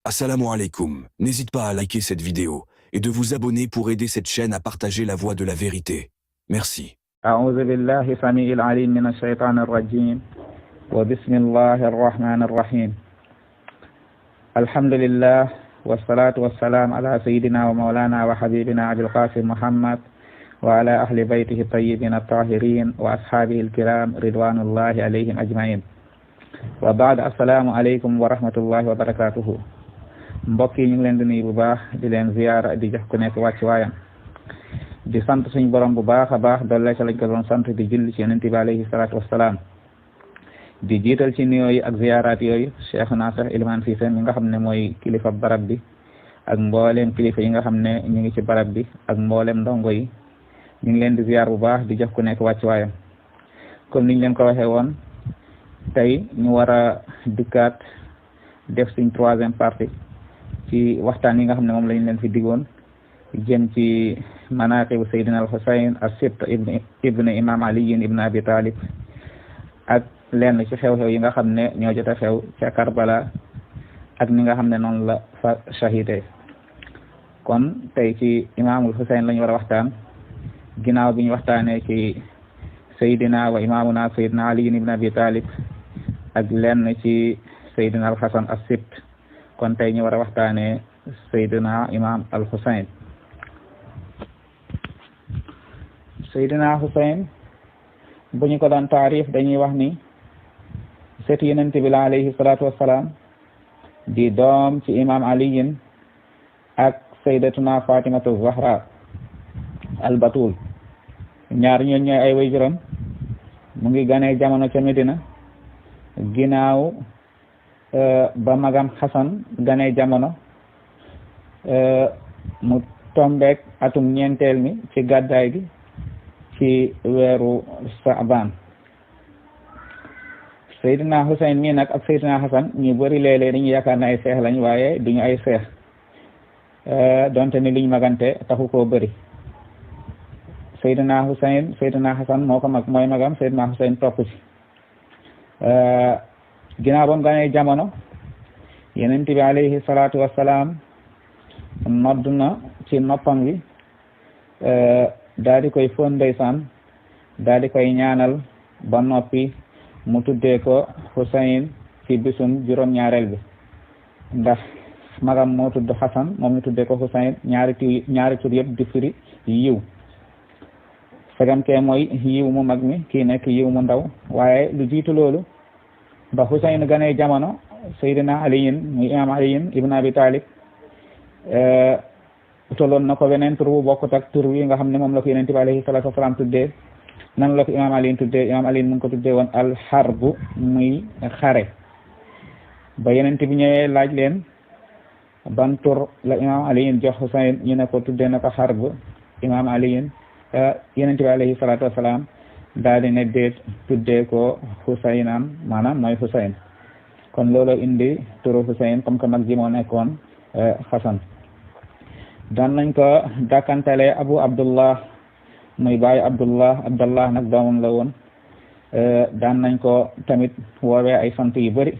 Assalamu alaikum. N'hésite pas à liker cette vidéo et de vous abonner pour aider cette chaîne à partager la voie de la vérité. Merci. أعوذ بالله السميع العليم من الشيطان الرجيم وبسم الله الرحمن الرحيم الحمد لله والصلاة والسلام على سيدنا ومولانا وحبيبنا أبي القاسم محمد وعلى أهل بيته الطيبين الطاهرين وأصحابه الكرام رضوان الله عليهم أجمعين وبعد السلام عليكم ورحمة الله وبركاته mbokk yi ñu ngi leen di nuyu bu baax di leen ziyaara di jox ku nekk wàcc waayam di sant suñu borom bu baax a baax doole ca lañ ko doon sant di julli ci yonent bi alayhi salaatu wassalaam di jiital ci nuyoo yi ak ziyaaraat yooyu Cheikhuna Cheikh Elimane Cissé mi nga xam ne mooy kilifa barab bi ak mbooleem kilifa yi nga xam ne ñu ngi ci barab bi ak mbooleem ndongo yi ñu ngi leen di ziyaar bu baax di jox ku nekk wàcc waayam comme niñ leen ko waxee woon tey ñu war a dikkaat def suñ troisième partie ci waxtaan yi nga xam ne moom lañ leen fi digoon jëm ci manaaqibu Seydina al-Husayn as-Sibt ibn imam Ali ibn Abi Talib ak lenn ci xew-xew yi nga xam ne ñoo jot a xew ca Karbala ak ni nga xam ne noonu la fa shahide kon tey ci imaamul Husayn lañu war a waxtaan ginnaaw bi ñu waxtaanee ci Seydina wa imaamuna Seydina Ali ibn Abi Talib ak lenn ci Seydina al-Hasan as-Sibt kon tey ñu war a waxtaanee Seydina imam al-Husayn Seydina Husayn bu ñu ko doon taarif dañuy wax ni sët Yonent bi la alayhi salaatu wassalaam di doom ci imam aliyin ak sayyidatuna fatimatu zahra al-batul ñaar ñooñu ñooy ay waajuram mu ngi ganee jamono ca Medina ginnaaw ba magam Xasan ganee jamono mu tombeek atum ñeenteel mi ci gàddaay gi ci weeru Sa'ban Seydina Husayn mii nag ak Seydina Xasan ñu bëri léeg-léeg dañuy yaakaar ne ay seex lañ waaye duñu ay seex donte ni liñ magante taxu koo bëri Seydina Husayn Seydina Xasan moo ko mag mooy magam Seydina Husayn topp ci ginnaaw ba mu ganee jamono Yonent bi alayhi salaatu wassalaam nodd na ci noppam wi daal di koy fóon ndeysaan daal di koy ñaanal ba noppi mu tuddee ko Husayn ci bisum juróom-ñaareel bi ndax magam moo tudd Xasan moom ñu tuddee ko Husayn ñaari tur yëpp di firi yiw sagam kee mooy yiw mu mag mi kii nekk yiw mu ndaw waaye lu jiitu loolu ba Husayn ganee jamono Seydina aliyin muy imam aliyin ibn Abi Talib utaloon na ko beneen tur bu bokkut ak tur wi nga xam ne moom la ko Yonent bi alayhi salaatu wasalaam tuddee nan la ko imam aliyin tuddee imam aliyin mu ngi ko tuddee woon alxarbu muy xare ba Yonent bi ñëwee laaj leen ban tur la imam aliyin jox Husayn ñu ne ko tuddee na ko xarb imam aliyin Yonent bi alayhi salaatu wasalaam daal di ne déet tuddee ko Husaynam maanaam mooy Husayn kon loolu indi turu Husayn comme que mag ji moo nekkoon Xasan daan nañ ko dàkkantale Abu Abdullah muy baayu Abdullah nag doomam la woon daan nañ ko tamit woowee ay sant yu bëri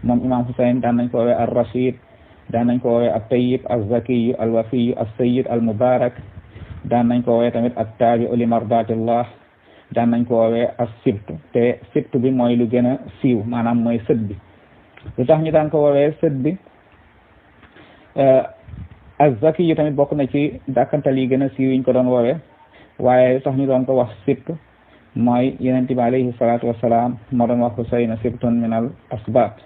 moom imam Husayn daan nañ ko woowee ar-Rashid daan nañ ko woowee at-Tayyib az-Zakiyu al-Wafiyu as-Sayyid al-Mubarak daan nañ ko woowee tamit at-Tabi'u li mardatillah daan nañ ko woowee as-Sibt te Sibt bi mooy lu gën a siiw maanaam mooy sët bi lu tax ñu daan ko woowee sët bi az-Zaki yu tamit bokk na ci dàkkantal yi gën a siiw yiñ ko doon woowee waaye lu tax ñu doon ko wax Sibt mooy Yonent bi alayhi salaatu wassalaam moo doon wax Husaynu sibtun min al asbaat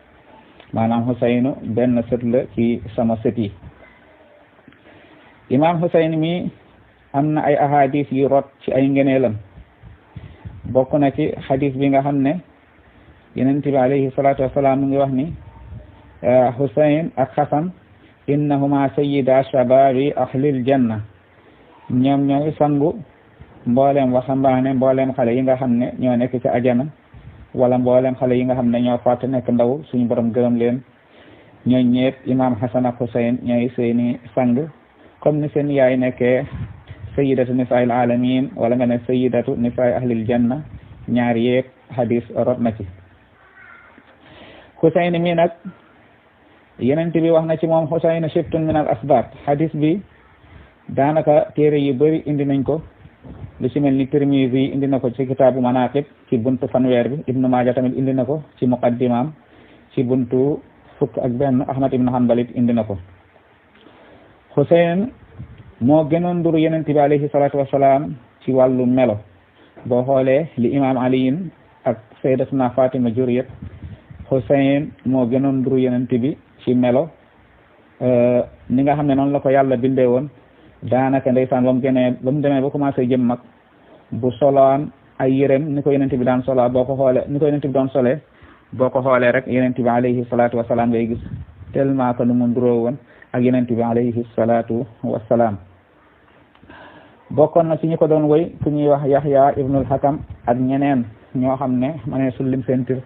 maanaam Husaynu benn sët la ci sama sët yi imam Husayn mi am na ay ahadis yu rot ci ay ngeneelam bokk na ci xadis bi nga xam ne Yonent bi alayhi salaatu wassalaam mu ngi wax ni Husayn ak Xasan innahuma sayyida shababi ahlil janna ñoom ñooy sangu mbooleem waxambaane mbooleem xale yi nga xam ne ñoo nekk ci ajana wala mbooleem xale yi nga xam ne ñoo fàtte nekk ndaw suñu borom gërëm leen ñooy ñeet imam Hasan ak Husayn ñooy seeni sang comme ni seen yaay nekkee sayyidatu nisaa'il alamin wala nga ne sayyidatu nisaa'i ahlil janna ñaar yépp hadis rot na ci Husayn mi nag yenent bi wax na ci moom Xusayn shiftun min al asbat hadis bi daanaka téere yu bëri indi nañ ko lu ci mel ni Tirmisi indi na ko ci kitaabu manaqib ci buntu fanweer bi Ibnu Maaja tamit indi na ko ci muqaddimaam ci buntu fukk ak benn Ahmad ibn Hanbal indi na ko. Xusayn moo gënoon nduru yenent bi alayhi salaatu wasalaam ci wàllu melo boo xoolee li imam aliyin ak sayyidatuna Fatima jur yëpp Xusayn moo gënoon nduru yenent bi ci melo ni nga xam ne noonu la ko yàlla bindee woon daanaka ndeysaan ba mu demee ba commencé jëm mag bu soloon ay yërem ni ko yenent bi daan solaa boo ko xoolee ni ko yenent bi doon solee boo ko xoolee rek yenent bi alayhi salaatu wasalaam ngay gis tellement que nu mu nduroo woon ak yenent bi alayhi salaatu wasalaam. bokkoon na ci ñi ko doon woy ku ñuy wax Yaxya ibnul Hakam ak ñeneen ñoo xam ne ma ne sullim seen tir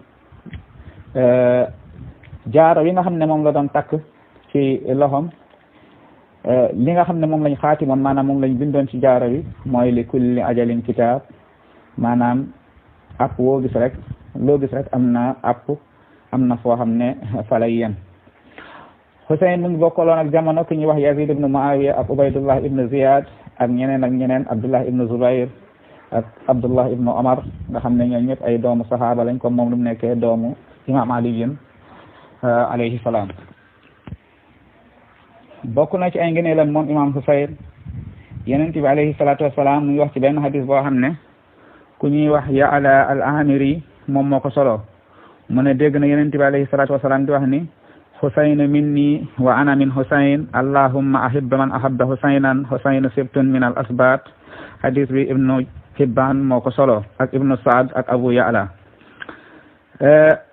jaaro yi nga xam ne moom la doon takk ci loxom li nga xam ne moom lañ xaatimoon maanaam moom lañ bindoon ci jaaro yi mooy li kulli ajalin kitaab maanaam app loo gis rek am na app am na foo xam ne fa lay yem. Xusayn mu ngi bokkaloon ak jamono ku ñuy wax Yazid ibnu Muawiya ak Ubaydullah ibnu Ziyad ak ñeneen Abdullah ibnu Zubayr ak Abdullah ibnu Omar nga xam ne ñoo ñëpp ay doomu saxaaba lañ comme moom lu mu nekkee doomu imam aliyin alayhi salaam. bokk na ci ay ngëneelam moom imam Xusayn yenent bi alayhi salaatu wasalaam mu ngi wax ci benn hadis boo xam ne ku ñuy wax Ya'la al-Amiri moom moo ko solo mu ne dégg na yenent bi alayhi salaatu wasalaam di wax ni Xusayn minni wa ana min Xusayn allahumma ahibba man ahabba Xusaynan Xusayn sibtun min al asbat hadis bi ibnu Hibban moo ko solo ak ibnu Saad ak Abu Ya'la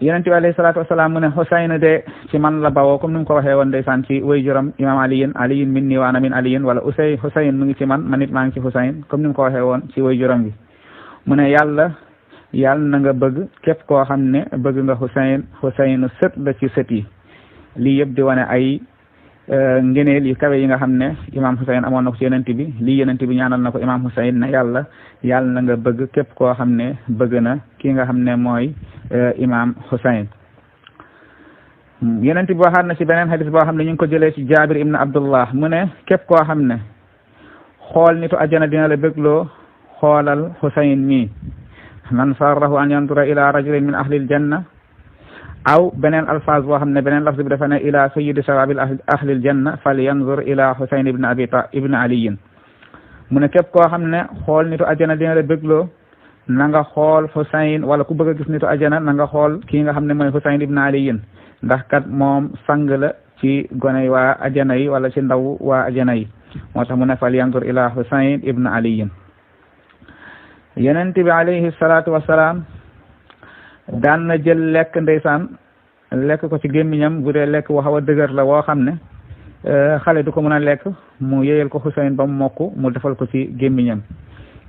yenent bi alayhi salaatu wasalaam mu ne Xusayn de ci man la bawoo comme ni mu ko waxee woon ndeysaan ci way juram imam aliyin minni wa ana min aliyin wala Xusayn mu ngi ci man nit maa ngi ci Xusayn comme ni mu ko waxee woon ci way juram bi mu ne yàlla na nga bëgg képp koo xam ne bëgg nga Xusayn sët la ci sët yi lii yëpp di wane ay ngëneel yu kawe yi nga xam ne imam Xusayn amoon na ko ci yenent bi lii yenent bi ñaanal na ko imam Xusayn ne yàlla na nga bëgg képp koo xam ne bëgg na ki nga xam ne mooy imam Xusayn. yenent bi waxaat na ci beneen hadis boo xam ne ñu ngi ko jëlee ci Jaabir ibn Abdullah mu ne képp koo xam ne xool nitu ajjana dina la bégloo xoolal Xusayn mi man sarrahu an yandura ila rajulin min ahlil janna aw beneen alfaaz boo xam ne beneen lafz bi dafa ne ila sayyidi sawabil ahlil janna fal yanzur ila Xusayn ibn aliyin mu ne képp koo xam ne xool nitu ajjana dina la bégloo na nga xool Xusayn wala ku bëgg a gis nitu ajjana na nga xool kii nga xam ne mooy Xusayn ibn aliyin ndax kat moom sang la ci goney waa ajjana yi wala ci ndaw waa ajjana yi moo tax mu ne fal yanzur ila Xusayn ibn aliyin yenent bi alayhi salaatu wasalaam daan na jël lekk ndeysaan lekk ko ci gémmiñam bu dee lekk woo xaw a dëgër la woo xam ne xale du ko mën a lekk mu yeyal ko Xusayn ba mu mokk mu defal ko ci gémmiñam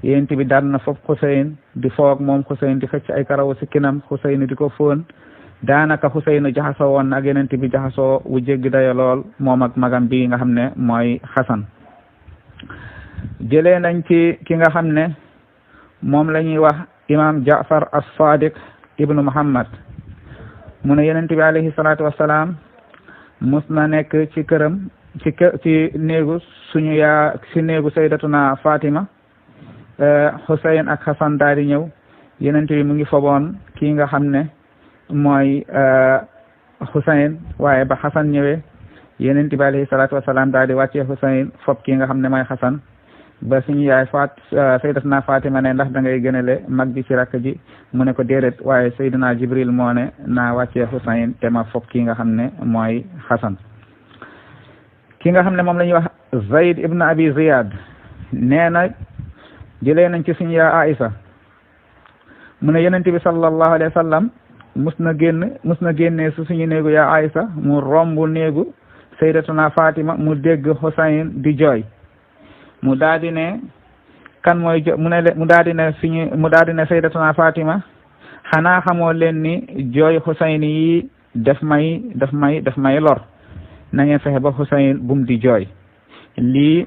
yenent bi daan na fopp Xusayn di foog moom Xusayn di xëcc ay karaw si kinam Xusayn di ko fóon daanaka Xusayn jaxasoo woon na ak yenent bi jaxasoo wu jéggi dayo lool moom ak magam bi nga xam ne mooy Xasan. jëlee nañ ci ki nga xam ne moom la ñuy wax imam Jaafar as-Sadiq ibnu Muhammad mu ne yenent bi alayhi salaatu wasalaam mus na nekk ci këram ci néegu néegu sayyidatuna Fatima Xusayn ak Xasan daal di ñëw yenent bi mu ngi foboon kii nga xam ne mooy Xusayn waaye ba Xasan ñëwee yenent bi alayhi salaatu wasalaam daal di wàccee Xusayn fob kii nga xam ne mooy Xasan ba suñu yaay sayyidatuna Fatima ne ndax da ngay gënale mag bi ci rakk ji mu ne ko déedéet waaye sayyidina Jibril moo ne naa wàccee Xusayn te ma fopp ki nga xam ne mooy Xasan. ki nga xam ne moom la ñuy wax Zayd ibn Abi Ziyad nee na jëlee nañ ci suñu yaay Aïsa mu ne yonent bi sallallahu alayhi wa sallam mus na génnee su suñu néegu yaa Aïsa mu romb néegu sayyidatuna Fatima mu dégg Xusayn di jooy mu daal di ne kan mooy mu daal di ne sayyidatuna Fatima xanaa xamoo leen ni jooy Xusayn yi daf may lor na ngeen fexe ba Xusayn bum di jooy. lii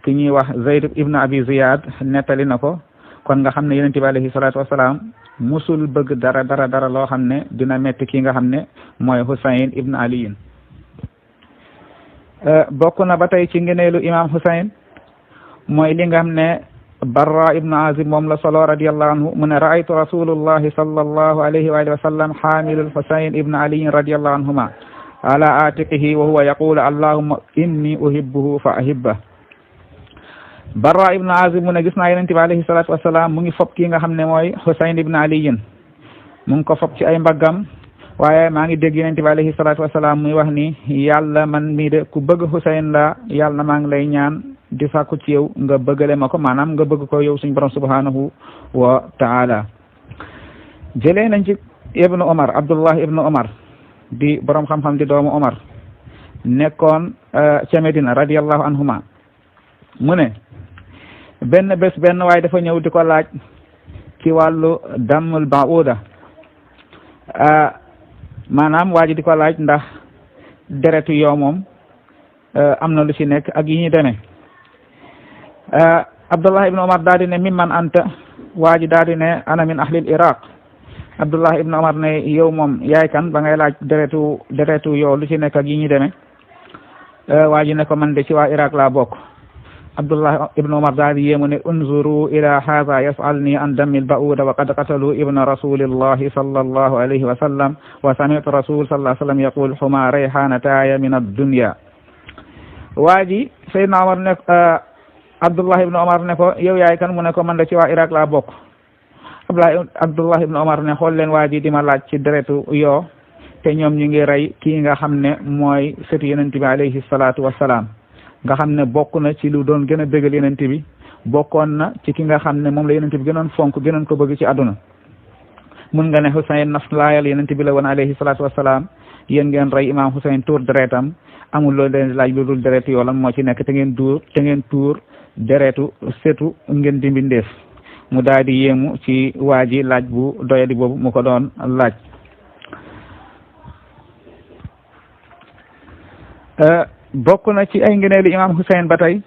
ki ñuy wax Zayd ibn Abi Ziyad nettali na ko kon nga xam ne yonent bi alayhi salaatu wasalaam musul bëgg dara loo xam ne dina metti ki nga xam ne mooy Xusayn ibn aliyin bokk na ba tey ci ngeneelu imam Husayn mooy li nga xam ne Barra ibnu Azib moom la solo radiyallahu anhu mu ne raaytu rasulullahi sallallahu alayhi wa alihi wa sallam xaamilul Husayn ibnu Ali radiyallahu anhuma ala atiqihi wa huwa yaqulu allahumma inni uhibbuhu fa ahibba. Barra ibnu Azib mu ne gis naa yonent bi alayhi salatu wasalaam mu ngi fob kii nga xam ne mooy Husayn ibnu Ali mu ngi ko fob ci ay mbaggam waaye maa ngi dégg yonent bi alayhi salatu wasalaam muy wax ni yàlla man mii de ku bëgg Husayn la yàlla na maa ngi lay ñaan di sàkku ci yow nga bëggale ma ko maanaam nga bëgg ko yow suñ borom subhanahu wa taala. jëlee nañ ci ibnu Omar Abdullah ibnu Omar di borom xam-xam di doomu Omar nekkoon ca Medina radiyallahu anhuma mu ne benn bés benn waaye dafa ñëw di ko laaj ci wàllu dammul bauda maanaam waa ji di ko laaj ndax deretu yoo moom am na lu ci nekk ak yi ñu demee. Abdullah ibn Omar daal di ne mimman anta waa ji daal di ne ana min ahlil Iraq. Abdullah ibn Omar ne yow moom yaay kan ba ngay laaj deretu yow lu ci nekk ak yi ñu demee waa ji ne ko man de ci waa Iraq laa bokk. Abdullah ibn Omar daal di yéemu ne unzuru ila hadha yasalni an dammil ba'uda wa qad qatalu ibna rasulillahi sallallahu alayhi wa sallam wa sami'tu rasul sallallahu alayhi wa sallam yaqul huma rayhanataya min ad-dunya. waa ji Seydina Omar ne Abdullah ibn Omar ne ko yow yaay kan mu ne ko man de ci waa Iraq laa bokk. Abdullah ibn Omar ne xool leen waa ji di ma laaj ci deretu yoo te ñoom ñu ngi rey kii nga xam ne mooy sëtu yonent bi alayhi salaatu wassalaam nga xam ne bokk na ci lu doon gën a bégal yonent bi bokkoon na ci ki nga xam ne moom la yonent bi gënoon fonk gënoon ko bëgg ci àdduna. mun nga ne Husayn naflaayal yonent bi la woon alayhi salaatu wassalaam yéen ngeen rey imaam Husayn tuur deretam amul loolu leen laaj lu dul deretu yoo lan moo ci nekk te ngeen tuur deretu setu ngeen di mbindeef. mu daal di yéemu ci waa ji laaj bu doyadi boobu mu ko doon laaj. bokk na ci ay ngëneelu imam Husayn ba tey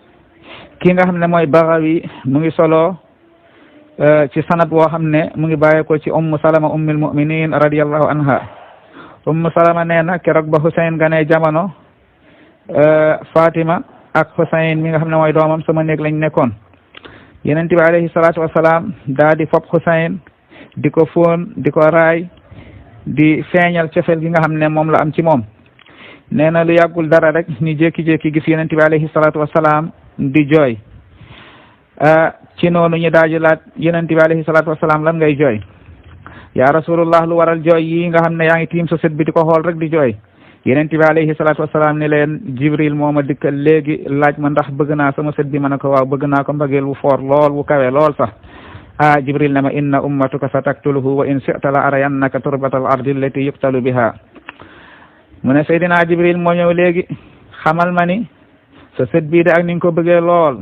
ki nga xam ne mooy Baghawi mu ngi solo ci sanad boo xam ne mu ngi bàyyee ko ci ummu salama ummul mu'minin radiyallahu anha. ummu salama nee na keroog ba Husayn gane jamono Fatima ak Husayn mi nga xam ne mooy doomam sama néeg lañ nekkoon. yonent bi alayhi salaatu wasalaam daa di fob Husayn di ko fóon di ko raay di feeñal cofeel gi nga xam ne moom la am ci moom. nee na lu yàggul dara rek ñu jékki-jékki gis yonent bi alayhi salaatu wasalaam di jooy ci noonu ñu daal di laaj yonent bi alayhi salaatu wasalaam lan ngay jooy yaa rasulullah lu waral jooy yi nga xam ne yaa ngi tiim sa sët bi di ko xool rek di jooy. yonent bi alayhi salaatu wasalaam ni leen Jibril moo ma dikkal léegi laaj ma ndax bëgg naa sama sët bi ma ne ko waaw bëgg naa ko mbëggeel wu foor lool wu kawe lool sax Jibril ne ma inna ummatuka sa taktuluhu wa in shi'ta la arayannaka turbatal ardi allati yuqtalu biha. mu ne Seydina Jibril moo ñëw léegi xamal ma ni sa sët bii de ak ni nga ko bëggee lool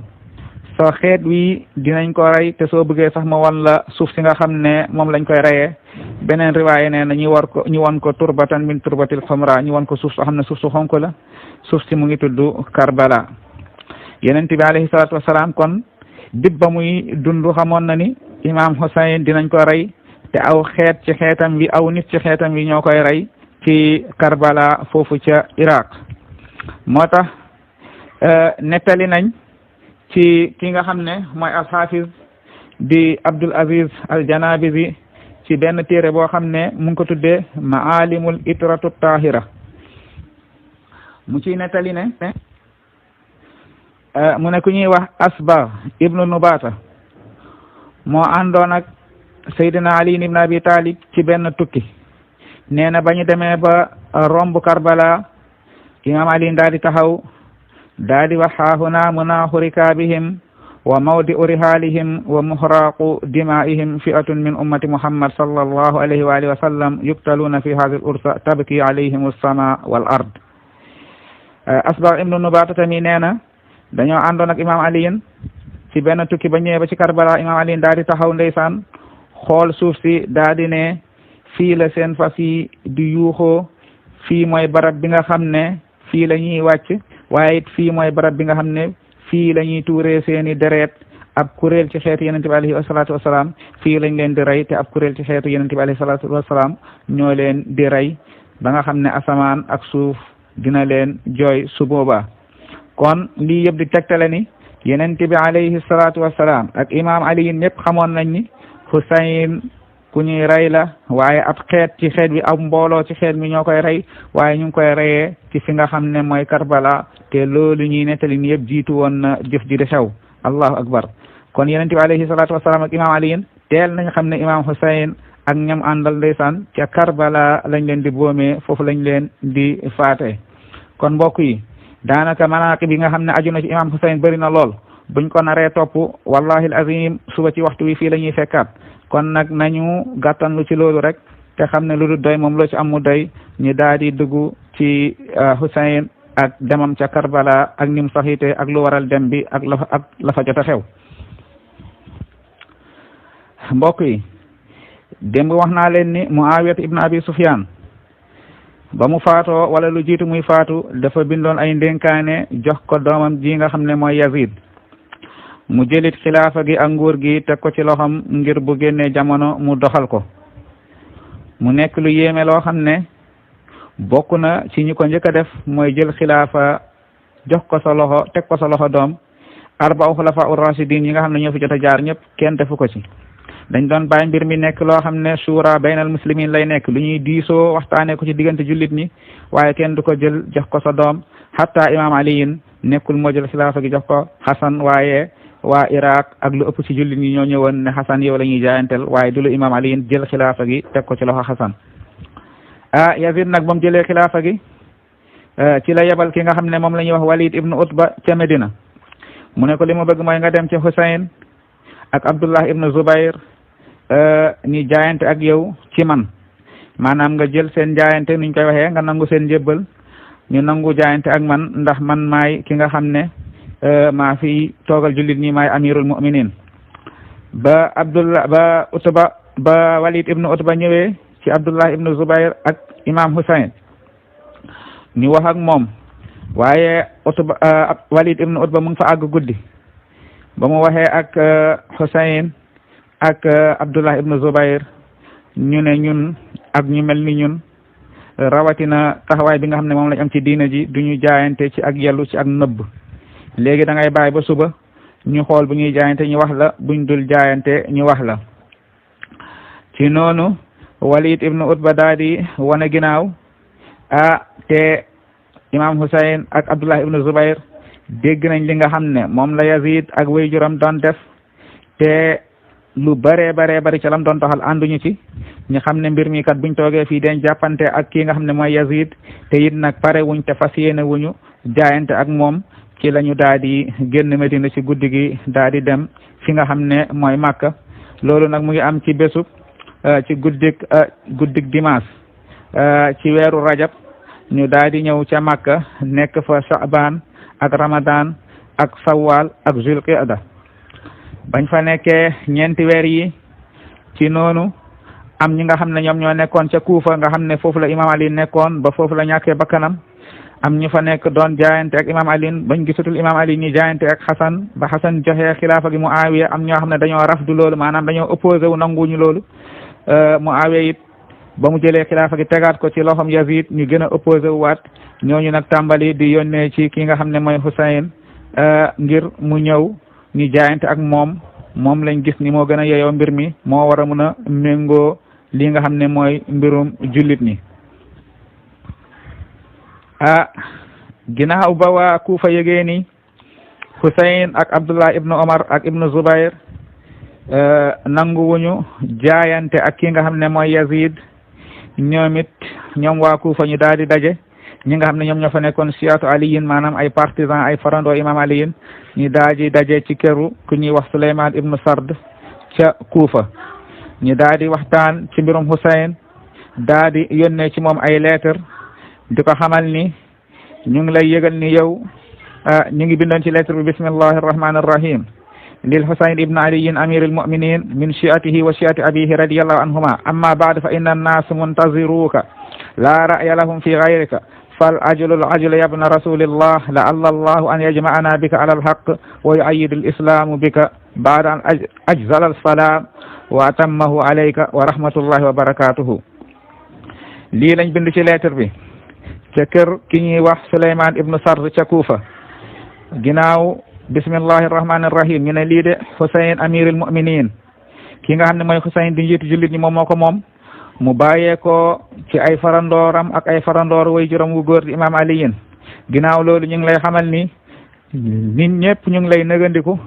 sa xeet wi dinañ ko rey te soo bëggee sax ma wan la suuf si nga xam ne moom lañ koy reyee. beneen riwaaye nee na ñu won ko turbatan min turbatil xumra ñu won ko suuf soo xam ne suuf su xonk la suuf si mu ngi tudd Karbala. yonent bi alayhi salaatu wasalaam kon dib ba muy dund xamoon na ni imam Husayn dinañ ko rey te aw xeet ci xeetam wi aw nit ci xeetam wi ñoo koy rey ci Karbala foofu ca Iraq. moo tax nettali nañ ci ki nga xam ne mooy al-Hafiz di Abdul Aziz al-Janabizi ci benn téere boo xam ne mu ngi ko tuddee Maalimul Itratu Tahira mu ciy nettali ne mu ne ku ñuy wax Asbar ibnu Nubata moo àndoon ak Seydina Ali ibn Abi Talib ci benn tukki. nee na ba ñu demee ba romb Karbala imam Ali daal di taxaw daal di wax haahuna munaahu rikaabihim wa mawdi'u rihaalihim wa muhraqu dimaa'ihim fi'atun min ummati Muhammad sallallahu alayhi wa alihi wa sallam yuqtaluuna fi haadhihi al-ursa tabki alayhim as-samaa wal ard. Asbagh ibnu Nubaata tamit nee na dañoo àndoon ak imam Ali ci benn tukki ba ñëwee ba ci Karbala imam Ali daal di taxaw ndeysaan xool suuf si daal di ne fii la seen fas yi di yuuxoo fii mooy barab bi nga xam ne fii la ñuy wàcc waaye it fii mooy barab bi nga xam ne fii la ñuy tuuree seeni deret ab kuréel ci xeetu yonent bi alayhi salaatu wasalaam fii lañ leen di rey te ab kuréel ci xeetu yonent bi alayhi salaatu wasalaam ñoo leen di rey ba nga xam ne asamaan ak suuf dina leen jooy su boobaa kon lii yëpp di tegtale ni yonent bi alayhi salaatu wassalaam ak imam Ali ñëpp xamoon nañ ni Husayn ku ñuy rey la waaye ab xeet ci xeet bi ab mbooloo ci xeet mi ñoo koy rey waaye ñu ngi koy reyee ci fi nga xam ne mooy Karbala te loolu ñuy nettali ni yëpp jiitu woon na jëf ji di xew allahu akbar kon yonent bi alayhi salaatu wassalaam ak imam Ali teel nañ xam ne imam Husayn ak ñam àndal ndeysaan ca Karbala lañ leen di boomee foofu lañ leen di faate kon mbokk yi daanaka manaqib yi nga xam ne aju na ci imam Husayn bëri na lool buñ ko naree topp wallahi al azim suba ci waxtu wi fii la ñuy fekkaat kon nag nañu gàttanlu ci loolu rek te xam ne lu dul doy moom loo ci am mu doy ñu daal di dugg ci Husayn ak demam ca Karbala ak nim saxiite ak lu waral dem bi ak la fa jot a xew mbokk yi démb wax naa leen ni Muawiyat ibn Abi Sufyan ba mu faatoo wala lu jiitu muy faatu dafa bindoon ay ndénkaane jox ko doomam ji nga xam ne mooy Yazid mu jëlit xilaafa gi ak nguur gi teg ko ci loxam ngir bu génnee jamono mu doxal ko mu nekk lu yéeme loo xam ne bokk na ci ñi ko njëkk a def mooy jël xilaafa jox ko sa loxo teg ko sa loxo doom arba'u xulafa ar-rashidin yi nga xam ne ñoo fi jot a jaar ñëpp kenn defu ko ci dañ doon bàyyi mbir mi nekk loo xam ne shura baynal muslimin lay nekk lu ñuy diisoo waxtaanee ko ci diggante jullit ñi waaye kenn du ko jël jox ko sa doom hatta imam aliyin nekkul moo jël xilaafa gi jox ko Hasan waaye waa Iraq ak lu ëpp ci jullit ñi ñoo ñëwoon ne Hasan yow la ñuy jaayantel waaye du lu imam aliyin jël xilaafa gi teg ko ci loxo Hasan Yazid nag ba mu jëlee xilaafa gi ci la yebal ki nga xam ne moom la ñuy wax Walid ibnu Utba ca Medina mu ne ko li ma bëgg mooy nga dem ci Husayn ak Abdullah ibnu Zubayr ni jaayante ak yow ci man maanaam nga jël seen jaayante nuñ koy waxee nga nangu seen njëbbal ñu nangu jaayante ak man ndax man maay ki nga xam ne maa fi toogal jullit ñi maay amirul mu'minin ba Walid ibnu Utba ñëwee ci Abdullah ibnu Zubayr ak imam Husayn ñu wax ak moom waaye Walid ibnu Utba mu ngi fa àgg guddi ba mu waxee ak Husayn ak Abdullah ibnu Zubayr ñu ne ñun ak ñu mel ni ñun rawatina taxawaay bi nga xam ne moom lañ am ci diina ji duñu jaayante ci ak yellu ci ak nëbb léegi da ngay bàyyi ba suba ñu xool bu ñuy jaayante ñu wax la buñ dul jaayante ñu wax la ci noonu Walid ibnu Utba daal di wane ginnaaw te imam Husayn ak Abdullah ibnu Zubayr dégg nañ li nga xam ne moom la Yazid ak waajuram doon def te lu bëree bari ca lam doon doxal ànduñu ci ñu xam ne mbir mi kat buñ toogee fii den jàppante ak kii nga xam ne mooy Yazid te it nag pare wuñ te fas yéene wuñu jaayante ak moom ci la ñu daal di génn Medina ci guddi gi daal di dem fi nga xam ne mooy Makka loolu nag mu ngi am ci bésub ci guddik dimanche ci weeru rajab ñu daal di ñëw ca Makka nekk fa Sha'ban ak Ramadan ak Sawwal ak Zulqa'da bañ fa nekkee ñeenti weer yi ci noonu am ñi nga xam ne ñoom ñoo nekkoon ca Kuufa nga xam ne foofu la imam Ali nekkoon ba foofu la ñàkkee bakkanam am ñu fa nekk doon jaayante ak imam Ali bañ gisatul imam Ali ñi jaayante ak Hasan ba Hasan joxe xilaafa gi Muawiya am ñoo xam ne dañoo rafdu loolu maanaam dañoo opposé wu nanguñu loolu Muawiya it ba mu jëlee xilaafa gi tegaat ko ci loxom Yazid ñu gën a opposé wu waat ñooñu nag tàmbali di yónnee ci ki nga xam ne mooy Husayn ngir mu ñëw ñu jaayante ak moom lañ gis ni moo gën a yeyoo mbir mi moo war a mun a méngoo li nga xam ne mooy mbirum jullit ñi ginnaaw ba waa Kuufa yëgee ni Husayn ak Abdullah ibnu Omar ak ibnu Zubayr nanguwuñu jaayante ak ki nga xam ne mooy Yazid ñoom waa Kuufa ñu daal di daje ñi nga xam ne ñoom ñoo fa nekkoon siyaatu aliyin maanaam ay partisan ay farandoo imam aliyin ñu daal di daje ci këru ku ñuy wax Suleymaan ibnu Sard ca Kuufa ñu daal di waxtaan ci mbirum Husayn daal di yónnee ci moom ay lettre di ko xamal ni ñu ngi lay yëgal ni yow ñu ngi bindoon ci lettre bi bismillahi arrahmani arrahim lil Husayn ibn aliyin amir almuminin min shi'atihi wa shi'ati abihi radiyallahu anhuma amma ba'd fa inna an-nas muntaziruka la ra'ya lahum fi ghayrika فالعجل العجل يا ابن رسول الله لعل الله أن يجمعنا بك على الحق ويؤيد الإسلام بك بعد أن أجزل السلام وأتمه عليك ورحمة الله وبركاته lii lañ bind ci lettre bi ca kër ki ñuy wax Suleymaan ibnu Sard ca Kuufa ginnaaw bismillahi rahmani rahim ñu ne lii de Husayn amirul mu'minin ki nga xam ne mooy Husayn di njiitu jullit ñi moom moo ko moom mu bàyyee ko ci ay farandooram ak ay farandoor way juróom wu góor di imam aliyin ginnaaw loolu ñu ngi lay xamal ni nit ñëpp ñu ngi lay nëgandiku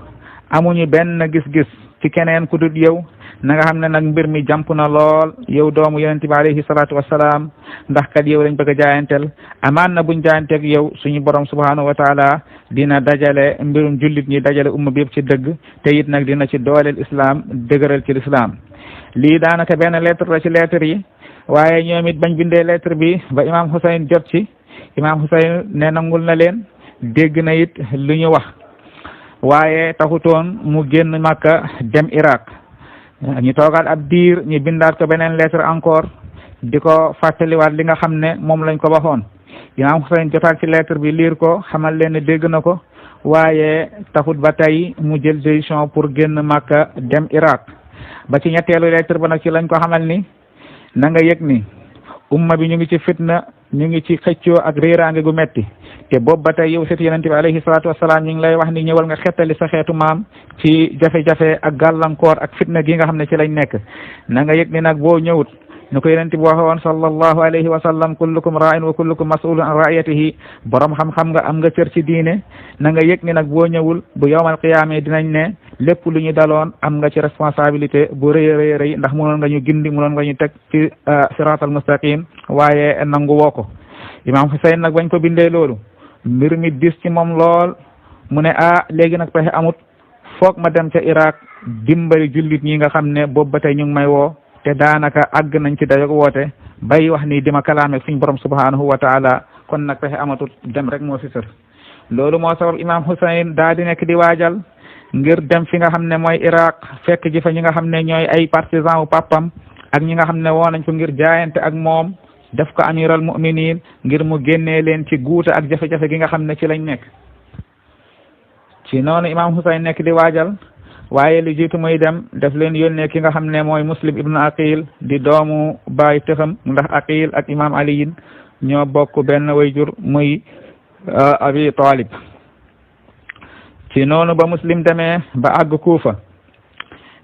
amuñu benn gis-gis ci keneen ku dul yow na nga xam ne nag mbir mi jàmp na lool yow doomu yonente bi alayhi salaatu wassalaam ndax kat yow lañ bëgg a jaayantel amaan na buñ jaayanteeg yow suñu borom subhanahu wa taala dina dajale mbirum jullit ñi dajale umma bi yëpp ci dëgg te it nag dina ci dooleel islam dëgëral ci l'islam lii daanaka benn lettre la ci lettre yi waaye ñoom it bañ bindee lettre bi ba imam Husayn jot ci imam Husayn ne nangul na leen dégg na it lu ñu wax waaye taxutoon mu génn Makka dem Irak ñu toogaat ab diir ñu bindaat ko beneen lettre encore di ko fàttaliwaat li nga xam ne moom lañ ko waxoon imam Husayn jotaat ci lettre bi liir ko xamal leen ne dégg na ko waaye taxut ba tey mu jël décision pour génn Makka dem Irak ba ci ñetteelu lettre ba nag ci lañ ko xamal ni na nga yëg ni umma bi ñu ngi ci fitna ñu ngi ci xëccoo ak réeraange gu metti te boobu ba tey yow sëtu yonente bi alayhi salaatu wasalaam ñu ngi lay wax ni ñëwal nga xettali sa xeetu maam ci jafe-jafe ak gàllankoor ak fitna gi nga xam ne ci lañ nekk na nga yëg ni nag boo ñëwut ñu ko yonente bi waxe woon sallallahu alayhi wa sallam kullukum ra'in wa kullukum mas'ulun an ra'iyatihi borom xam-xam nga am nga cër ci diine na nga yëg ni nag boo ñëwul bu yawmal qiyaama dinañ ne lépp lu ñu daloon am nga ci responsabilité bu rëy rëy rëy ndax mënoon nga ñu gindi mënoon nga ñu teg ci siratal mustaqim waaye nangu woo ko imam Husayn nag bañ ko bindee loolu mbir mi dis ci moom lool mu ne léegi nag pexe amut foog ma dem ca Irak dimbali jullit ñi nga xam ne boobu ba tey ñu ngi may woo te daanaka àgg nañ ci dayog woote bay wax ni dima kalaame suñ borom subhanahu wa taala kon nag pexe amatut dem rek moo fi sër loolu moo sabab imam Husayn daa di nekk di waajal ngir dem fi nga xam ne mooy Irak fekk ji fa ñi nga xam ne ñooy ay partisan wu papam ak ñi nga xam ne woo nañ ko ngir jaayante ak moom def ko amiral mu'minin ngir mu génnee leen ci guuta ak jafe-jafe gi nga xam ne ci lañ nekk ci noonu imam Husayn nekk di waajal waaye li jiitu muy dem def leen yónnee ki nga xam ne mooy Muslim ibnu Aqil di doomu baay tëxam ndax Aqil ak imam aliyin ñoo bokk benn wayjur muy Abi Talib ci noonu ba Muslim demee ba àgg Kuufa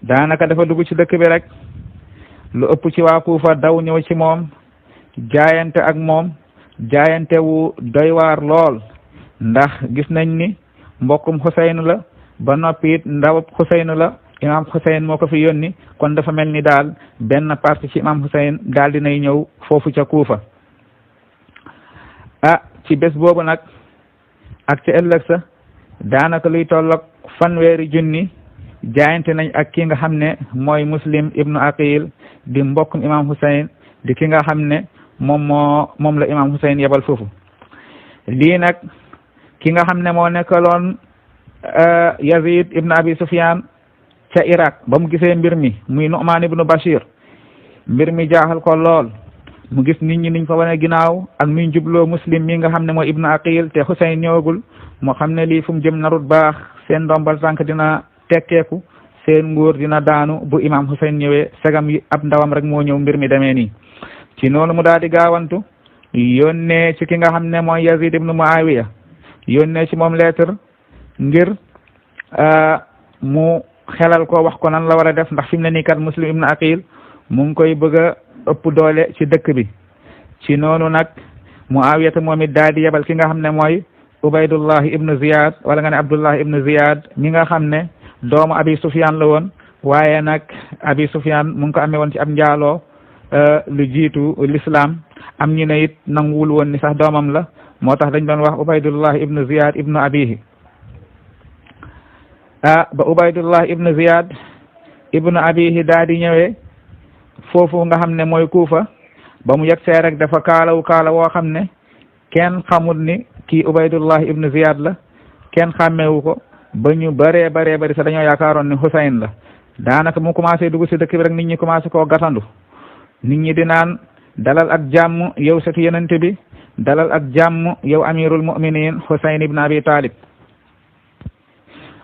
daanaka dafa dugg ci dëkk bi rek lu ëpp ci waa Kuufa daw ñëw ci moom jaayante ak moom jaayante wu doy waar lool ndax gis nañ ni mbokkum Husayn la ba noppi it ndawab Husayn la imam Husayn moo ko fi yónni kon dafa mel ni daal benn parti ci imam Husayn daal dinay ñëw foofu ca Kuufa ci bés boobu nag ak ca ëllëg sa daanaka luy tolloog fanweeri junni jaayante nañ ak ki nga xam ne mooy Muslim ibnu Aqil di mbokkum imam Husayn di ki nga xam ne moom la imam Husayn yebal foofu lii nag ki nga xam ne moo nekkaloon Yazid ibn Abi Sufyan ca Irak ba mu gisee mbir mi muy Nu'man ibnu Bashir mbir mi jaaxal ko lool mu gis nit ñi niñ fa wane ginnaaw ak nuñ jubloo Muslim mi nga xam ne mooy ibnu Aqil te Husayn ñëwagul moo xam ne lii fu mu jëm narut baax seen ndombal tànk dina tekkeeku seen nguur dina daanu bu imam Husayn ñëwee segam yi ab ndawam rek moo ñëw mbir mi demee nii ci noonu mu daal di gaawantu yónnee ci ki nga xam ne mooy Yazid ibnu Muawiya yónnee ci moom lettre ngir mu xelal ko wax ko nan la war a def ndax fi mu ne nii kat Muslim ibnu Aqil mu ngi koy bëgg a ëpp doole ci dëkk bi ci noonu nag Muawiya moom it daal di yebal ki nga xam ne mooy Ubaydullah ibnu Ziyad wala nga ne Abdullah ibnu Ziyad mi nga xam ne doomu Abi Sufyan la woon waaye nag Abi Sufyan mu ngi ko amee woon ci ab njaaloo lu jiitu l'islam am ñu ne it nanguwul woon ni sax doomam la moo tax dañ doon wax Ubaydullah ibnu Ziyad ibnu abihi ba Ubaydullah ibnu Ziyad ibnu abihi daal di ñëwee foofu nga xam ne mooy Kuufa ba mu yegg see rek dafa kaala woo xam ne kenn xamul ni kii Ubaydullah ibnu Ziyad la kenn xàmmeewu ko ba ñu bëree bëri sax dañoo yaakaaroon ni Husayn la daanaka mu commencé dugg si dëkk bi rek nit ñi commencé koo gatandu nit ñi di naan dalal ak jàmm yow setu yenente bi dalal ak jàmm yow amirul mu'minin Husayn ibn Abi Talib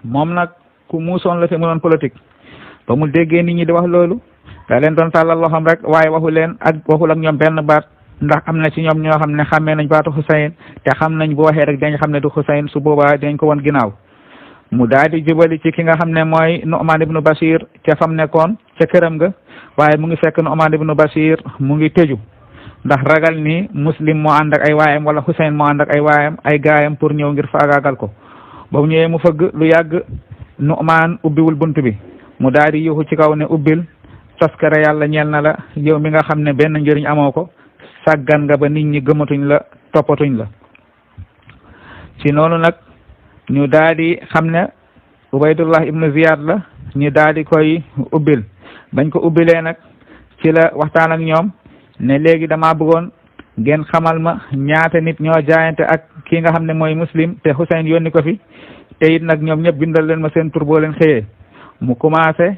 moom nag ku muusoon la te mu doon politique ba mu déggee nit ñi di wax loolu da leen doon tàllal loxoom rek waaye waxul ak ñoom benn baat ndax am na ci ñoom ñoo xam ne xàmmee nañ baatu Xusayn te xam nañ bu waxee rek dañ xam ne du Xusayn, su boobaa dañ ko won ginnaaw. mu daal di jubali ci ki nga xam ne mooy Nu'man ibnu Bashir ca fam nekkoon ca këram ga, waaye mu ngi fekk Nu'man ibnu Bashir mu ngi tëju ndax ragal ni Muslim moo ànd ak ay waayam wala Xusayn moo ànd ak ay waayam ay gaayam pour ñëw ngir faagaagal ko. ba mu ñëwee mu fëgg lu yàgg Nu'man ubbiwul bunt bi, mu daal di yuuxu ci kaw ne ubbil, toskare yàlla ñeel na la yow mi nga xam ne benn njëriñ amoo ko, sàggan nga ba nit ñi gëmatuñ la toppatuñ la. ci noonu nag ñu daal di xam ne Ubaydullah ibnu Ziyad la, ñu daal di koy ubbil. bañ ko ubbilee nag ci la waxtaan ak ñoom ne léegi dama bëggoon ngeen xamal ma ñaata nit ñoo jaayante ak ki nga xam ne mooy Muslim te Xusayn yónni ko fi, te it nag ñoom ñëpp bindal leen ma seen tur boo leen xëyee. mu commencé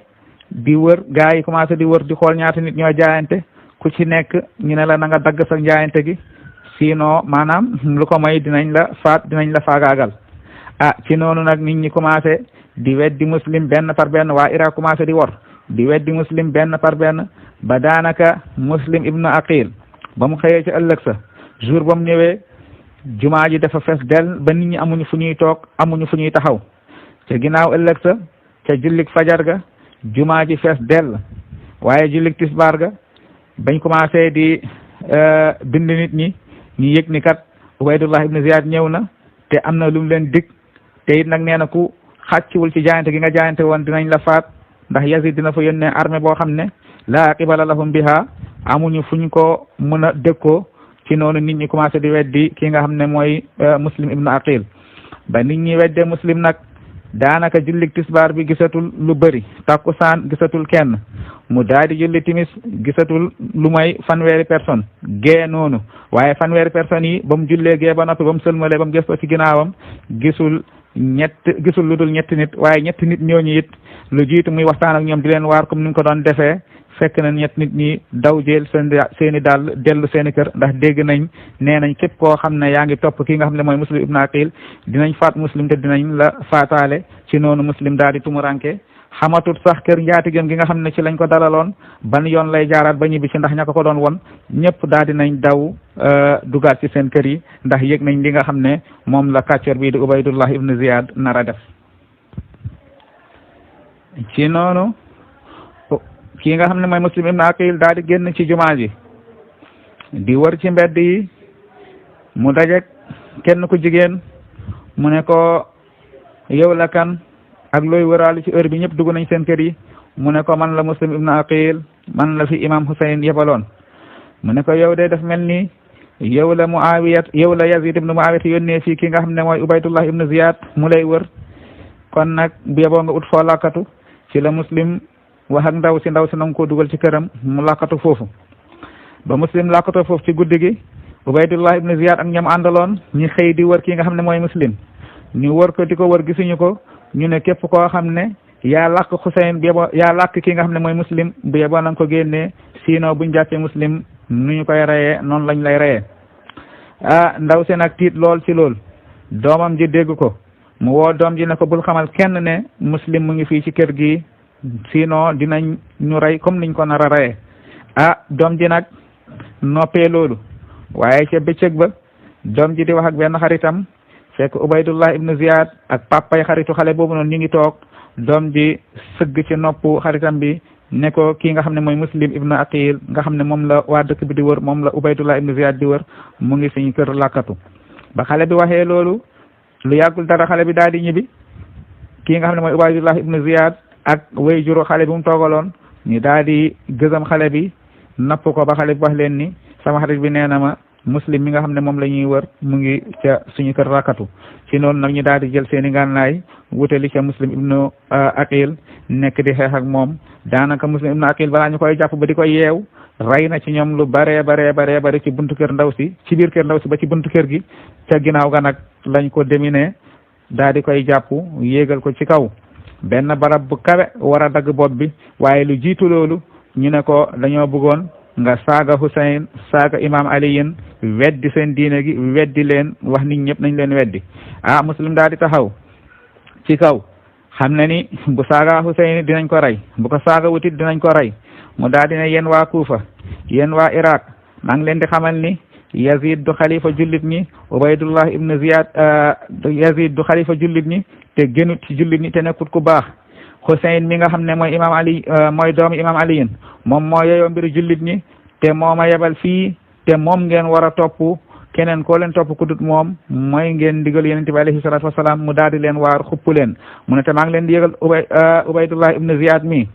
di wër, gaa yi commencé di wër di xool ñaata nit ñoo jaayante, ku ci nekk ñu ne la na nga dagg sa jaayante gi, sinon maanaam lu ko may dinañ la faat, dinañ la faagaagal. ci noonu nag nit ñi commencé di weddi Muslim benn par benn, waa Irak commencé di wor di weddi Muslim benn par benn, ba daanaka Muslim ibnu Aqil ba mu xëyee ci ëllëg sa jour ba mu ñëwee jumaa ji dafa fees del ba nit ñi amuñu fu ñuy toog, amuñu fu ñuy taxaw. ca ginnaaw ëllëg sa ca jullik fajar ga jumaa ji fees dell, waaye jullik tisbaar ga bañ commencé di bind nit ñi ñu yëg ni kat Ubaydullah ibnu Ziyad ñëw na te am na lu mu leen dig, te it nag nee na ku xàcciwul ci jaayante gi nga jaayante woon dinañ la faat, ndax Yazid dina fa yónnee armée boo xam ne laa qibala lahum biha, amuñu fuñ ko mën a dëkkoo. ci noonu nit ñi commencé di weddi ki nga xam ne mooy Muslim ibnu Aqil. ba nit ñi weddee Muslim nag daanaka jullik tisbaar bi gisatul lu bëri, takkusaan gisatul kenn, mu daal di julli timis gisatul lu may fanweeri personne, gee noonu, waaye fanweeri personnes yi ba mu jullee gee ba noppi ba mu sëlmalee ba mu gëstoo ci ginnaawam gisul lu dul ñetti nit, waaye ñetti nit ñooñu it lu jiitu muy waxtaan ak ñoom di leen waar comme ni mu ko doon defee, fekk na ñett nit ñi daw jël seeni daal dellu seeni kër, ndax dégg nañ nee nañ képp koo xam ne yaa ngi topp ki nga xam ne mooy Muslim ibnu Aqil dinañ faat Muslim te dinañ la faataale. ci noonu Muslim daal di tumuranke, xamatut sax kër njaatigéem gi nga xam ne ci lañ ko dalaloon ban yoon lay jaaraat ba ñibbi ci, ndax ña ko doon won ñëpp daal di nañ daw dugaat ci seen kër yi, ndax yëg nañ li nga xam ne moom la kàccoor bii di Ubaydullah ibnu Ziyad nar a def. ci noonu kii nga xam ne mooy Muslim ibnu Aqil daal di génn ci jumaa ji di wër ci mbedd yi, mu dajek kenn ku jigéen, mu ne ko yow la kan ak looy wëraale ci heure bi ñëpp dugg nañ seen kër yi. mu ne ko man la Muslim ibnu Aqil, man la fi imam Husayn yebaloon. mu ne ko yow de daf mel ni yow la Yazid ibnu Muawiyat yónnee fii ki nga xam ne mooy Ubaydullah ibnu Ziyad mu lay wër, kon nag bu yeboo nga ut foo lakkatu. ci la Muslim wax ak ndaw si nangu ko dugal ci këram mu lakkatu foofu. ba Muslim lakkatoo foofu ci guddi gi, Ubaydullah ibnu Ziyad ak ñam àndaloon ñi xëy di wër ki nga xam ne mooy Muslim. ñu wër ko di ko wër gisuñu ko, ñu ne képp koo xam ne yaa làkk Xusayn bu yeboo yaa làkk ki nga xam ne mooy Muslim bu yeboo na nga ko génnee, sinon buñ jàppee Muslim nu ñu koy reyee noonu lañ lay reyee. ndaw si nag tiit lool ci lool, doomam ji dégg ko, mu woo doom ji ne ko bul xamal kenn ne Muslim mu ngi fii ci kër gi, sinon dinañ ñu rey comme niñ ko nar a reyee. doom ji nag noppee loolu, waaye ca bëccëg ba doom ji di wax ak benn xaritam, fekk Ubaydullah ibnu Ziyad ak papay xaritu xale boobu noonu ñu ngi toog. doom ji sëgg ci noppu xaritam bi ne ko kii nga xam ne mooy Muslim ibnu Aqil nga xam ne moom la waa dëkk bi di wër, moom la Ubaydullah ibnu Ziyad di wër, mu ngi suñu kër lakkatu. ba xale bi waxee loolu lu yàggul dara xale bi daal di ñibbi. kii nga xam ne mooy Ubaydullah ibnu Ziyad ak way juru xale bi mu toogaloon ñu daal di gëzam xale bi, napp ko ba xale bi wax leen ni sama xarit bi nee na ma Muslim mi nga xam ne moom la ñuy wër mu ngi ca suñu kër lakkatu. ci noonu nag ñu daal di jël seen i ngànnaay wutali ca Muslim ibnu Aqil nekk di xeex ak moom. daanaka Muslim ibnu Aqil balaa ñu koy jàpp ba di koy yeew rey na ci ñoom lu bare ci buntu kër ndaw si, ci biir kër ndaw si ba ci buntu kër gi. ca ginnaaw ga nag lañ ko déminé daal di koy jàpp yéegal ko ci kaw benn barab bu kawe war a dagg bopp bi, waaye lu jiitu loolu ñu ne ko dañoo bëggoon nga saaga Husayn saaga imam Aliyin weddi seen diine gi, weddi leen, wax nit ñëpp nañ leen weddi. Muslim daal di taxaw ci kaw, xam na ni bu saaga Husayn dinañ ko rey, bu ko saaga wutit dinañ ko rey. mu daal di ne yéen waa Kuufa, yéen waa Iraq, maa ngi leen di xamal ni Yazid du xalifa jullit ñi Ubaydullah ibn Ziyad Yazid du xalifa jullit ñi te gënut ci jullit ñi te nekkut ku baax Xuseyn mi nga xam ne mooy imam Ali mooy doomu imam Aliyin moom moo yeyoo mbiru jullit ñi te mooma yebal fii te moom ngeen war a topp keneen koo leen topp ku dut moom mooy ngeen digal yonent bi alayhi salaatu wasalaam mu daal di leen waar xupp leen mu ne te maa ngi leen di yëgal Ubaydullah ibn Ziyad mi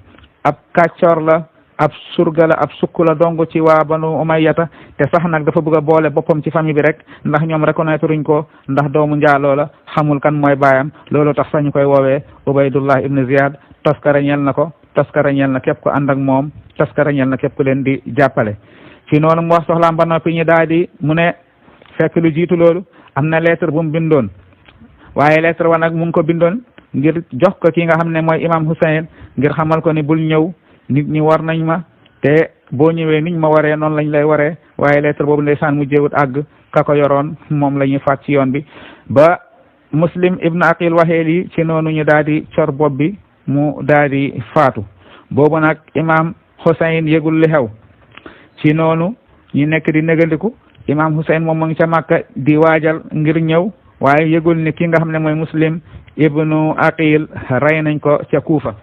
ab kàccoor la ab surga la ab sukk la dong ci waa banu umayyata te sax nag dafa bëgg a boole boppam ci famille bi rek ndax ñoom reconnaître uñ ko ndax doomu njaaloo la xamul kan mooy baayam loolu tax sax ñu koy woowee Ubaydullah ibn Ziyad toskara ñeel na ko toskara ñeel na képp ko ànd ak moom toskara ñeel na képp ku leen di jàppale ci noonu mu wax soxlaam ba noppi ñu daal di mu ne fekk lu jiitu loolu am na lettre bu mu bindoon waaye lettre wa nag mu ngi ko bindoon ngir jox ko ki nga xam ne mooy imam Hussein ngir xamal ko ni bul ñëw nit ñi war nañ ma te boo ñëwee niñ ma waree noonu lañ lay waree waaye lettre boobu ndeysaan mu jéewut àgg ka ko yoroon moom la ñuy faat ci yoon bi ba Muslim ibn Aqil waxee lii ci noonu ñu daal di cor bopp bi mu daal di faatu boobu nag imam Hussein yëgul li xew ci noonu ñu nekk di négandiku imam Hussein moom mu ngi ca Makka di waajal ngir ñëw waaye yëgul ni ki nga xam ne mooy Muslim ibnu Aqil rey nañ ko ca Kuufa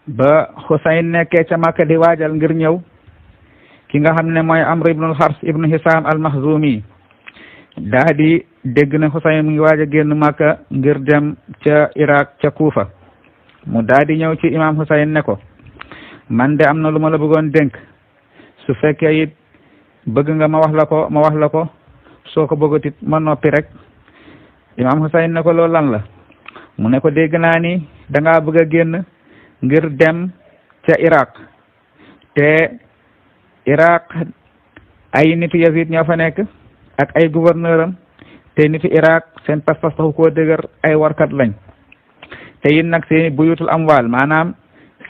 ba Hussein nekkee ca Makka di waajal ngir ñëw ki nga xam ne mooy Amr ibnul Xars ibnu Hisam al-Maxzumi daa di dégg ne Hussein mu ngi waaj a génn Makka ngir dem ca Iraq ca Kuufa mu daa di ñëw ci imam Hussein ne ko man de am na lu ma la bëggoon dénk su fekkee it bëgg nga ma wax la ko soo ko bëggatit ma noppi rek imam Hussein ne ko loolu lan la mu ne ko dégg naa ni da ngaa bëgg a génn ngir dem ca Iraq te Iraq ay nitu Yazid ñoo fa nekk ak ay gouverneur am te nitu Iraq seen pas-pas taxu koo dëgër ay warkat lañ te it nag seeni buyutul amwaal maanaam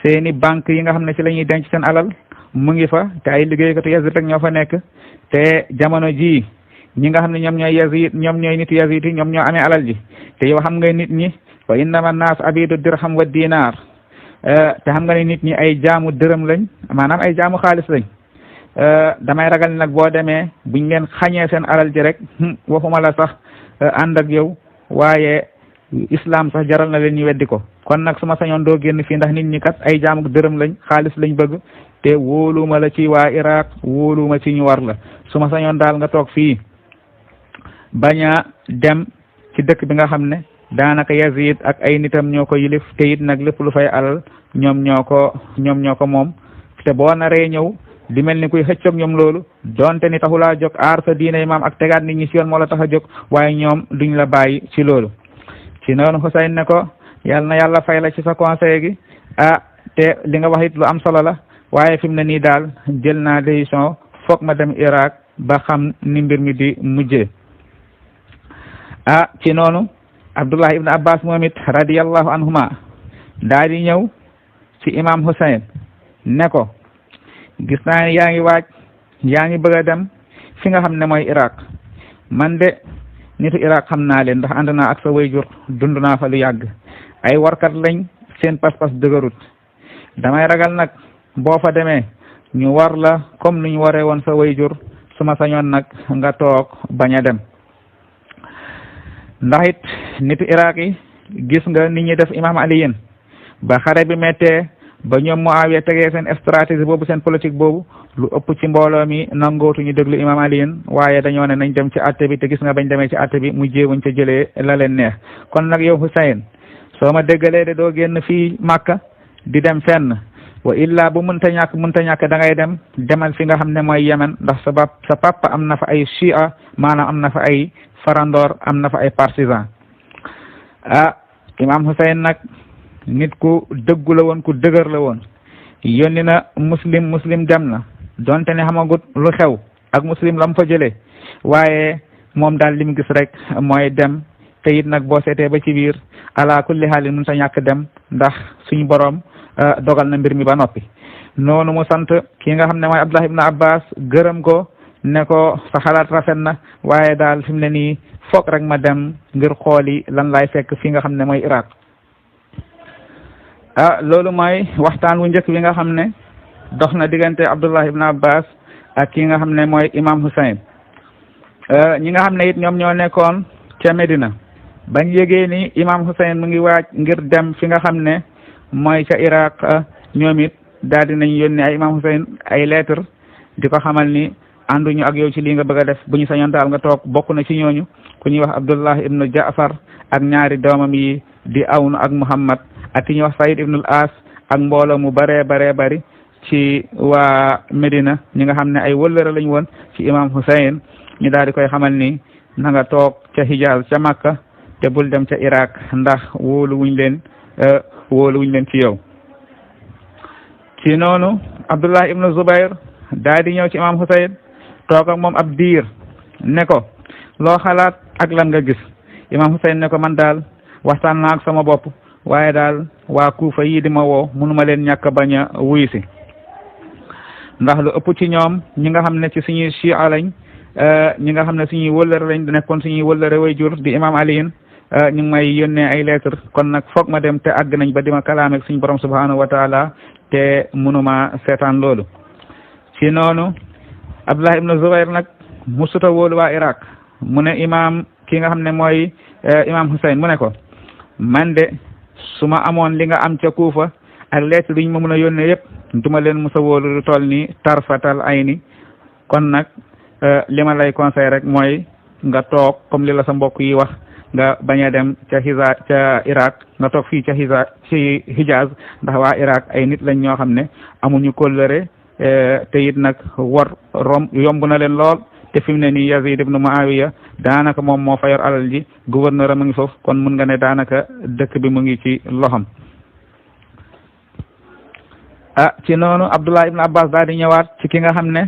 seeni banque yi nga xam ne ci la ñuy denc seen alal mu ngi fa te ay liggéeykatu Yazid rek ñoo fa nekk te jamono ji ñi nga xam ne ñoom ñooy Yazid ñoom ñooy nitu Yazid yi ñoom ñoo amee alal ji te yow xam nga nit ñi wa innama naas abidu dirham wa dinar te xam nga ne nit ñi ay jaamu dërëm lañ maanaam ay jaamu xaalis lañ damay ragal nag boo demee buñ leen xañee seen alal ji rek waxuma la sax ànd ak yow waaye islam sax jaral na leen ñu weddi ko kon nag su ma sañoon doo génn fii ndax nit ñi kat ay jaamu dërëm lañ xaalis lañ bëgg te wóoluma la ci waa Iraq wóoluma ci ñu war la su ma sañoon daal nga toog fii bañ a dem ci dëkk bi nga xam ne daanaka Yazid ak ay nitam ñoo ko yilif te it nag lépp lu fay alal ñoom ñoo ko moom te boo naree ñëw di mel ni kuy xëccoog ñoom loolu donte ni taxulaa jóg aar sa diine maam ak tegaat nit ñi ci yoon moo la tax a jóg waaye ñoom duñ la bàyyi ci loolu ci noonu Hussein ne ko yal na yàlla fay la ci sa conseil gi te li nga wax it lu am solo la waaye fi mu ne nii daal jël naa décision foog ma dem Iraq ba xam ni mbir mi di mujjee ci noonu Abdullah ibn Abbas moom it radiyallahu anhuma daa di ñëw ci imam Hussein ne ko gis naa ne yaa ngi waaj yaa ngi bëgg a dem fi nga xam ne mooy Iraq man de nitu Iraq xam naa leen ndax ànd naa ak sa wayjur dund naa fa lu yàgg ay warkat lañ seen pas-pas dëgërut damay ragal nag boo fa demee ñu war la comme nu ñu waree woon sa wayjur su ma sañoon nag nga toog bañ a dem ndax it nitu Iraq yi gis nga nit ñi def imam aliyin ba xare bi mettee ba ñoom Muawiya tegee seen stratégie boobu seen politique boobu lu ëpp ci mbooloo mi nangootuñu déglu imam aliyin waaye dañoo ne nañ dem ci àtte bi te gis nga bañ demee ci àtte bi mu jéewuñ ca jëlee la leen neex kon nag yow Hussein soo ma déggalee de doo génn fii Makka di dem fenn wa illa bu mënta ñàkk da ngay demal fi nga xam ne mooy Yemen ndax sa papa am na fa ay Shia maanaam am na fa ay farandoor am na fa ay partisan imam Hussein nag nit ku dëggu la woon ku dëgër la woon yónni na muslim dem na donte ne xamagut lu xew ak muslim lam fa jëlee waaye moom daal li mu gis rek mooy dem te it nag boo seetee ba ci biir ala kulli xaalin mënta ñàkk dem ndax suñu borom dogal na mbir mi ba noppi noonu mu sant ki nga xam ne mooy Abdullah ibn Abbas gërëm ko ne ko sa xalaat rafet na waaye daal fi mu ne nii foog rek ma dem ngir xooli lan laay fekk fi nga xam ne mooy Iraq loolu mooy waxtaan wu njëkk bi nga xam ne dox na diggante Abdullah ibn Abbas ak ki nga xam ne mooy imam Hussein ñi nga xam ne it ñoom ñoo nekkoon ca Medina bañ yégee ni imam Hussein mu ngi waaj ngir dem fi nga xam ne mooy ca Iraq ñoom it daal dinañ yónnee ay imam Hussein ay lettre di ko xamal ni ànduñu ak yow ci lii nga bëgg a def bu ñu sañoon daal nga toog. bokk na ci ñooñu ku ñuy wax Abdullah ibnu Jaafar ak ñaari doomam yi di Awn ak Muhammad ak ki ñuy wax Saïd ibnul As ak mbooloo mu baree bari ci waa Medina ñi nga xam ne ay wëllëre lañ woon ci imam Hussein ñu daal di koy xamal ni na nga toog ca Hijaz ca Makka te bul dem ca Iraq ndax wóolu wuñ leen ci yow. ci noonu Abdullah ibnu Zubayr daal di ñëw ci imam Hussein toog ak moom ab diir ne ko loo xalaat ak lan nga gis. imam Hussein ne ko man daal waxtaan naa ak sama bopp waaye daal waa Kuufa yii di ma woo mënuma leen ñàkk bañ a wuyu si ndax lu ëpp ci ñoom ñi nga xam ne ci suñuy chia lañ ñi nga xam ne suñuy wëllëre lañ nekkoon suñuy wëllëre way jur di imam aliyin ñu ngi may yónnee ay lettre kon nag foog ma dem te àgg nañ ba dima kalaameeg suñu borom subhanahu wa taala te mënuma seetaan loolu. ci noonu Abdullah ibnu Zubayr nag musuta wóolu waa Iraq mu ne imam ki nga xam ne mooy imam Hussein mu ne ko man de su ma amoon li nga am ca Kuufa ak lettre liñ ma mën a yónnee yëpp duma leen musa wóolu lu toll ni tarfatal ayni kon nag li ma lay conseil rek mooy nga toog comme li la sa mbokk yi wax nga bañ a dem ca Iraq nga toog fii ca Hijaz ndax waa Iraq ay nit lañ ñoo xam ne amuñu kóllëre te it nag yomb na leen lool te fi mu ne nii Yazid ibnu Muawiya daanaka moom moo fa yor alal ji gouverneur am a ngi foofu kon mun nga ne daanaka dëkk bi mu ngi ci loxam. ci noonu Abdullah ibn Abbas daal di ñëwaat ci ki nga xam ne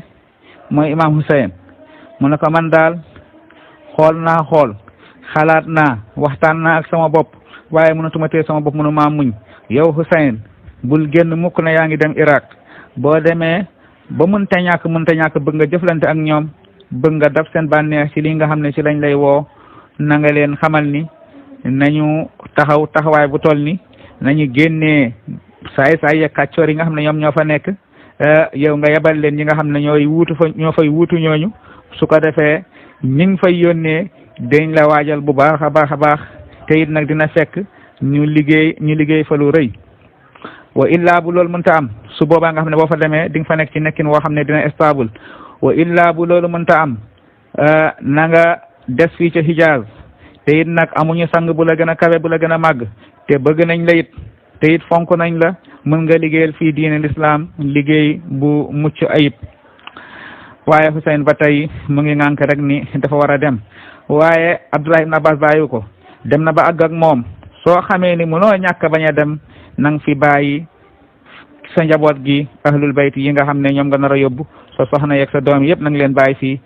mooy imam Hussein mu ne ko man daal xool xalaat naa waxtaan naa ak sama bopp waaye mënatuma tee sama bopp mënu maa muñ yow Hussein bul génn mukk na yaa ngi dem Iraq boo demee ba mënta ñàkk bëgg nga jëflante ak ñoom bëgg nga dab seen bànneex ci li nga xam ne ci lañ lay woo na nga leen xamal ni nañu taxawaay bu toll ni nañu génnee saay ya kàccoor yi nga xam ne ñoom ñoo fa nekk yow nga yebal leen ñi nga xam ne ñoo fay wuutu ñooñu su ko defee ñi ngi fay yónnee dañ la waajal bu baax a baax te it nag dina fekk ñu liggéey fa lu rëy wa illa bu loolu mënta am su boobaa nga xam ne boo fa demee di nga fa nekk ci nekkin woo xam ne dina stable wa illa bu loolu mënta am na nga des fii ca Hijaz te it nag amuñu sang bu la gën a kawe bu la gën a màgg te bëgg nañ la it te it fonk nañ la mën nga liggéeyal fii diine l'islam liggéey bu mucc ayib. waaye Hussein ba tey mu ngi ŋànk rek ni dafa war a dem waaye Abdullah ibn Abbas bàyyi ko dem na ba àgg ak moom soo xamee ni mënoo ñàkk bañ a dem nang fi bàyyi sa njaboot gi ahlul bayt yi nga xam ne ñoom nga nar a yóbbu sa soxna yeeg sa doom yëpp nang leen bàyyi fii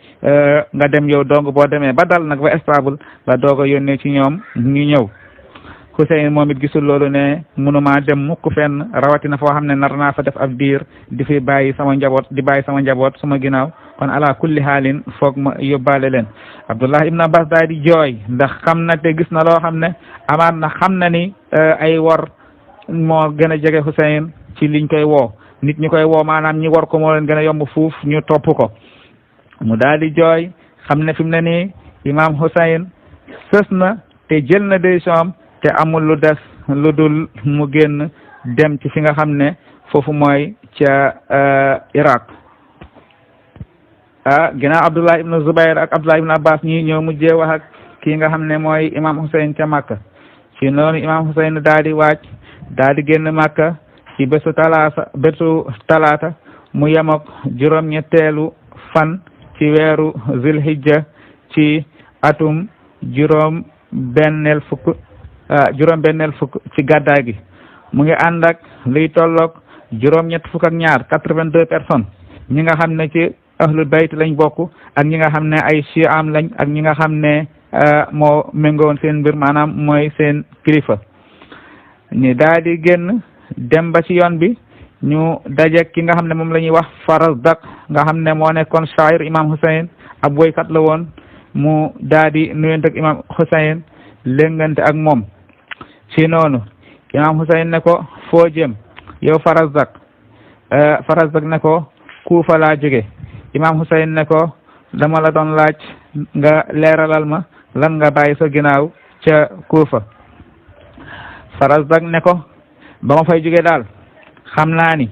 nga dem yow dong boo demee ba dal nag ba stable ba doog a yónnee ci ñoom ñu ñëw. Hussein moom it gisul loolu ne mënuma dem mukk fenn rawatina foo xam ne nar naa fa def ab diir di fi bàyyi sama njaboot sama ginnaaw kon ala kulli haalin foog ma yóbbaale leen. Abdullah ibn Abbas daal di jooy ndax xam na te gis na loo xam ne amaat na xam na ni ay wor moo gën a jege Hussein ci liñ koy woo nit ñi koy woo maanaam ñi war ko moo leen gën a yomb fuuf ñu topp ko mu daal di jooy xam ne fi mu ne nii imam Hussein sës na te jël na décision te amul lu des lu dul mu génn dem ci fi nga xam ne foofu mooy ca Iraq. ginnaaw Abdullah ibn Zubayr ak Abdullah ibn Abbas ñi ñoo mujjee wax ak kii nga xam ne mooy imam Hussein ca Makka ci noonu imam Hussein daal di waaj daal di génn Makka ci bésu talaata mu yem ak juróom-ñetteelu fan ci weeru Zilhijja ci atum juróom-benneel fukk ci gàddaay gi mu ngi ànd ak luy tolloog juróom-ñett fukk ak ñaar 82 personnes ñi nga xam ne ci ahlul bayt lañ bokk ak ñi nga xam ne ay chiam lañ ak ñi nga xam ne moo méngoon seen mbir maanaam mooy seen kilifa ñu daal di génn dem ba ci yoon bi ñu dajeek ki nga xam ne moom la ñuy wax Farazdak nga xam ne moo nekkoon shair imam Hussein ab woykat la woon mu daal di nuyante ak imam Hussein léngante ak moom ci noonu imam Hussein ne ko foo jëm yow Farazdak Farazdak ne ko Kuufa laa jóge. Imam Husayn ne ko dama la doon laaj nga leeralal ma lan nga bàyyi sa ginnaaw ca Kuufa. Farazdak ne ko ba ma fay jóge daal xam naa ni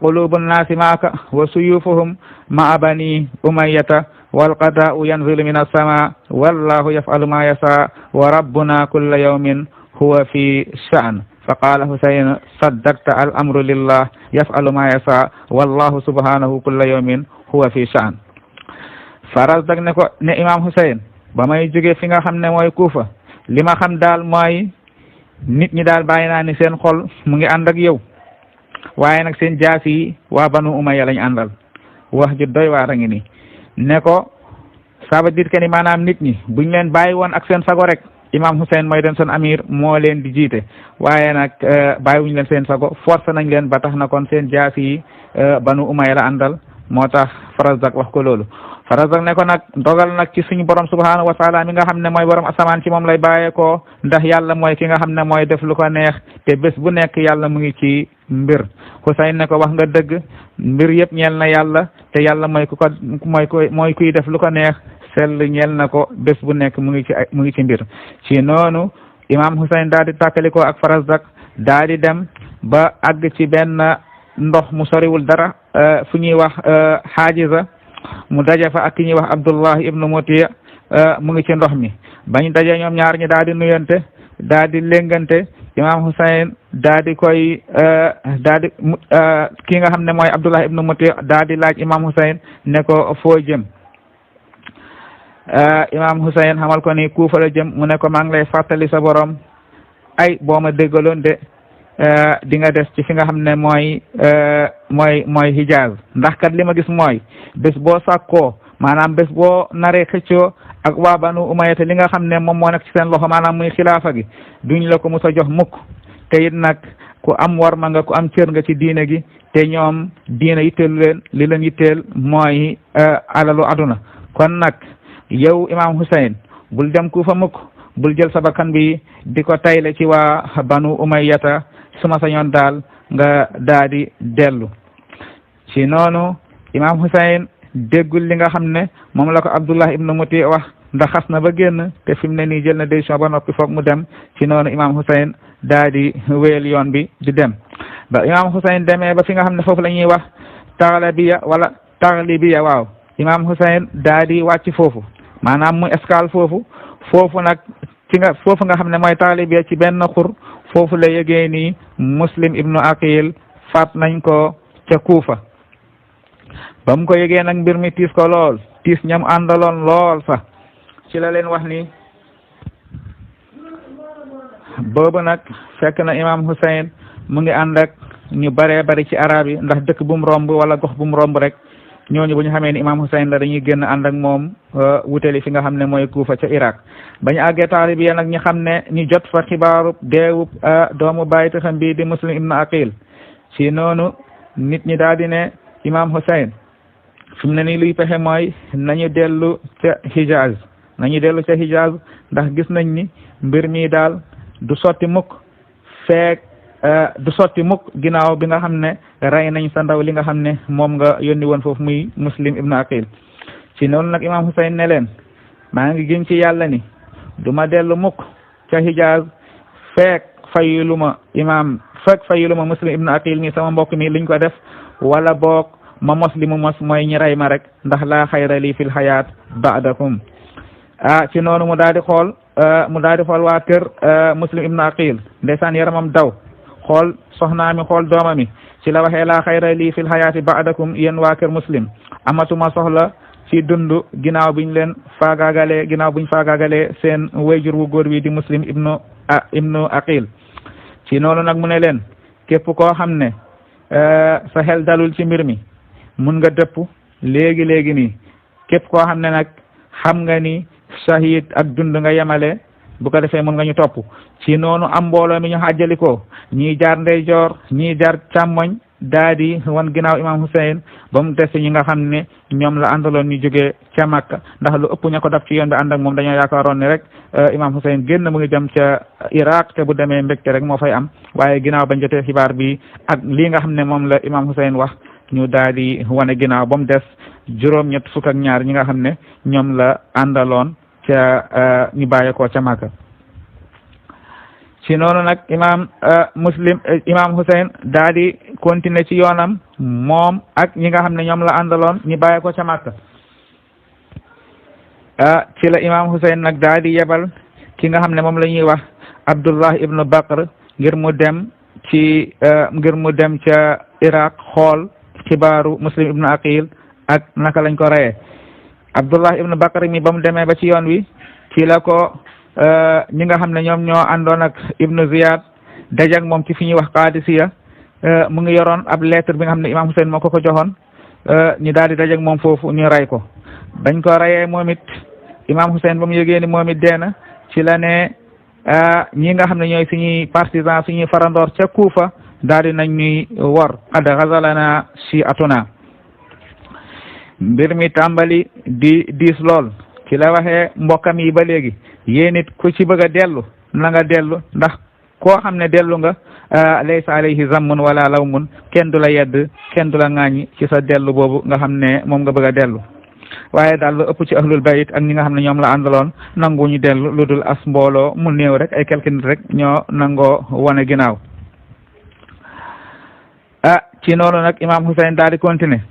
qulubu nnaasi maaka wa suyufuhum maa bani umayyata wal qadaa'u yanzilu min as-samaa wallahu yaf'alu ma yashaa wa rabbuna kulla yawmin huwa fi sha'n. fa qaala Husayn saddaqta al amru lillah yaf'alu ma yashaa wallahu subhanahu kulla yawmin huwa fi sha'n. Farazdak ne ko ne Imam Husayn ba may jóge fi nga xam ne mooy Kuufa li ma xam daal mooy nit ñi daal bàyyi naa ni seen xol mu ngi ànd ak yow waaye nag seen jaas yi waa banu umayya lañ àndal. wax ju doy waar a ngi nii ne ko ça veut dire que ni maanaam nit ñi buñ leen bàyyi woon ak seen sago rek Imam Husayn mooy doon seen amir moo leen di jiite waaye nag bàyyiwuñ leen seen sago force nañ leen ba tax na kon seen jaas yi banu umayya la àndal moo tax Farazdak wax ko loolu. Farazdak ne ko nag dogal nag ci suñu borom subhanahu wa taala mi nga xam ne mooy borom asamaan ci moom lay bàyyeekoo ndax yàlla mooy ki nga xam ne mooy def lu ko neex te bés bu nekk yàlla mu ngi ci mbir. Husayn ne ko wax nga dëgg mbir yëpp ñeel na yàlla te yàlla mooy kuy def lu ko neex sell ñeel na ko bés bu nekk mu ngi ci mbir. ci noonu Imam Husayn daal di tàkkalikoo ak Farazdak daal di dem ba àgg ci benn ndox mu soriwul dara fu ñuy wax Haajiza mu daje fa ak ki ñuy wax Abdullah ibnu Mutiya mu ngi ci ndox mi bañ daje ñoom ñaar ñi daal di nuyante daal di léngante. Imam Husayn daal di koy ki nga xam ne mooy Abdullah ibnu Mutiya daal di laaj Imam Husayn ne ko foo jëm. Imam Husayn xamal ko ni Kuufa la jëm mu ne ko maa ngi lay fàttali sa borom ay boo ma déggaloon de di nga des ci fi nga xam ne mooy Hijaz ndax kat li ma gis mooy bés boo sàkkoo maanaam bés boo naree xëccoo ak waa banu umayya li nga xam ne moom moo nekk ci seen loxo maanaam muy xilaafa gi duñ la ko mos a jox mukk te it nag ku am warma nga ku am cër nga ci diine gi te ñoom diine yitteel leen li leen yitteel mooy alalu aduna. kon nag yow Imam Husayn bul dem Kuufa mukk bul jël sa bakkan bi di ko tayle ci waa banu umayyata suma sañoon daal nga daa di dellu. ci noonu Imam Husayn déggul li nga xam ne moom la ko Abdullah ibnu Muti wax ndax xas na ba génn te fi mu ne nii jël na décision ba noppi foog mu dem. ci noonu Imam Husayn daa di wéyal yoon bi di dem ba Imam Husayn demee ba fi nga xam ne foofu la ñuy wax Taglibiya waaw Imam Husayn daa di wàcc foofu maanaam mu escale foofu nag foofu nga xam ne mooy Taglibiya ci benn xur foofu la yëgee ni Muslim ibnu Aqil faat nañ ko ca Kuufa. ba mu ko yëgee nag mbir mi tiis ko lool tiis ñam àndaloon lool sax ci la leen wax ni boobu nag fekk na Imam Husayn mu ngi ànd ak ñu baree bari ci arab yi ndax dëkk bu mu romb wala gox bu mu romb rek ñooñu bu ñu xamee ni Imam Husayn la dañuy génn ànd ak moom wutali fi nga xam ne mooy Kuufa ca Iraq. bañu àggee Taglibiya nag ñu xam ne ñu jot fa xibaaru deewub doomu bàyyi xam bii di Muslim ibnu Aqil. ci noonu nit ñi daal di ne Imam Husayn fi mu ne nii luy pexe mooy nañu dellu ca Hijaz ndax gis nañ ni mbir mi daal du sotti mukk ginnaaw bi nga xam ne rey nañ sa ndaw li nga xam ne moom nga yónni woon foofu muy Muslim ibnu Aqil. ci noonu nag Imam Husayn ne leen maa ngi gën ci yàlla ni du ma dellu mukk ca Hijaz fekk fayuluma Muslim ibnu Aqil mi sama mbokk mi liñ ko def wala boog ma mos li mu mos mooy ñi rey ma rek ndax laa xayra li fil xayaat ba'dakum. ci noonu mu daal di xool waa kër Muslim ibnu Aqil ndeysaan yaramam daw xool soxnaami xool doomami ci la waxee laa xayra li fil xayaati ba'dakum yéen waa kër Muslim amatuma soxla ci dund ginnaaw buñ faagaagalee seen wayjur wu góor wi di Muslim ibnu Aqil. ci noonu nag mu ne leen képp koo xam ne sa xel dalul ci mbir mi mun nga dëpp léegi nii képp koo xam ne nag xam nga ni shahid ak dund nga yemale bu ko defee mun nga ñu topp. ci noonu am mbooloo mi ñu xàjjali ko ñii jaar ndeyjoor ñii jaar càmmoñ daa di wan ginnaaw imam Hussein ba mu des ñi nga xam ne ñoom la àndaloon ñu jógee ca Makka ndax lu ëpp ña ko daf ci yoon bi ànd ak moom dañoo yaakaaroon ne rek imam Hussein génn mu ngi dem ca Iraq te bu demee mbégte rek moo fay am waaye ginnaaw bañ jotee xibaar bi ak lii nga xam ne moom la imam Hussein wax ñu daal di wane ginnaaw ba mu des juróom-ñett fukk ak ñaar ñi nga xam ne ñoom la àndaloon ca ñu bàyyeekoo ca Makka ci noonu nag imam Hussein daal di continuer ci yoonam moom ak ñi nga xam ne ñoom la àndaloon ñu bàyyeekoo ca Makka ci la imam Hussein nag daal di yebal ki nga xam ne moom la ñuy wax Abdullah ibnu Bakr ngir mu dem ca Iraq xool xibaaru Muslim ibnu Aqil ak naka lañ ko reyee Abdullah ibnu Bakr mi ba mu demee ba ci yoon wi ci la ko ñi nga xam ne ñoom ñoo àndoon ak ibnu Ziyad dajak moom ci fi ñuy wax Qadisiya mu ngi yoroon ab lettre bi nga xam ne imam Hussein moo ko joxoon ñu daal di dajak moom foofu ñu rey ko bañ ko reyee moom it imam Hussein ba mu yëgee ni moom it deena ci la ne ñi nga xam ne ñooy suñuy partisan suñuy farandoor ca Kuufa daal di nañ ñuy wor qad ghazalana shi'atuna mbir mi tàmbali di diis lool ci la waxee mbokkam yi ba léegi yéen it ku ci bëgg a dellu na nga dellu ndax koo xam ne dellu nga laysa alayhi zammun wala lawmun kenn du la yedd kenn du la ŋaañi ci sa dellu boobu nga xam ne moom nga bëgg a dellu waaye daal lu ëpp ci ahlul bayt ak ñi nga xam ne ñoom la àndaloon nangu ñu dellu lu dul as mbooloo mu néew rek ay quelques nit rek ñoo nangoo wane ginnaaw ci noonu nag imam Hussein daal di continuer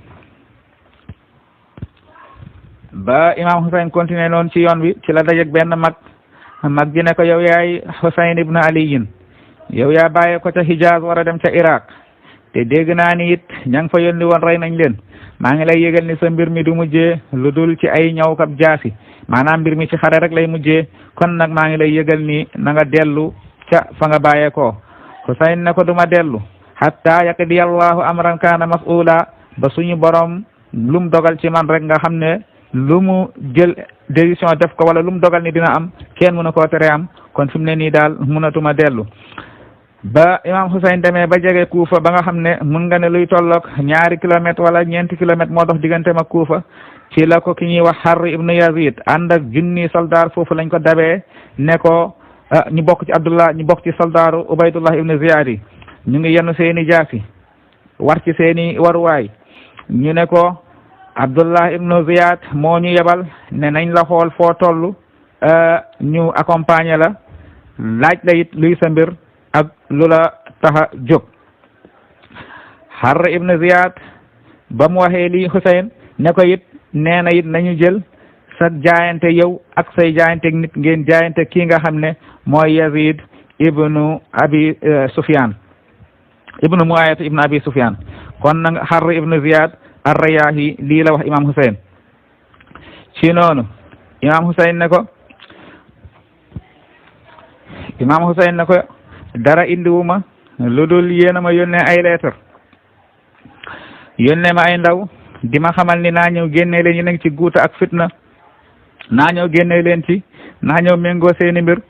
ba imam Hussein continuer noonu ci yoon wi ci la dajeg benn mag ji ne ko yow yaay Hussein ibn Aliyin yow yaa bàyyee ko ca Hijaz war a dem ca Iraq te dégg naa ni it ña ngi fa yónni woon rey nañ leen maa ngi lay yëgal ni sa mbir mi du mujjee lu dul ci ay ñaw kab jaasi maanaam mbir mi ci xare rek lay mujjee kon nag maa ngi lay yëgal ni na nga dellu ca fa nga bàyyeekoo Hussein ne ko duma dellu hatta yaqdi allahu amran kaana mas'ula ba suñu borom lum dogal ci man rek nga xam ne lu mu jël décision def ko wala lu mu dogal ni dina am kenn mënu koo tere am kon fi mu ne nii daal mënatuma dellu ba imam Hussein demee ba jege Kuufa ba nga xam ne mun nga ne luy tolloog 2 kilomètres wala 4 kilomètres moo dox digganteem ak Kuufa ci la ko ki ñuy wax Harr ibnu Yazid ànd ak junni soldat foofu lañ ko dabee ne ko ñu bokk ci soldaaru Ubaydullah ibnu Ziyad yi ñu ngi yenu seeni jaasi war ci seeni waruwaay ñu ne ko Abdullah ibnu Ziyad moo ñu yebal ne nañ la xool foo toll ñu accompagner la laaj la it luy sa mbir ak lu la tax a jóg Harr ibnu Ziyad ba mu waxee lii Hussein ne ko it nee na it nañu jël sa jaayante yow ak say jaayante nit ngeen jaayante kii nga xam ne mooy Yazid ibnu Abi Sufyan ibnu Muawiyah ibnu Abi Sufyan kon nag Harr ibnu Ziyad ar-Riyahi lii la wax imam Hussein ci noonu imam Hussein ne ko dara indiwuma lu dul yéen a ma yónnee ay lettre yónnee ma ay ndaw di ma xamal ni naa ñëw génnee leen ñu nekk ci guuta ak fitna naa ñëw génnee leen ci naa ñëw méngoo seeni mbir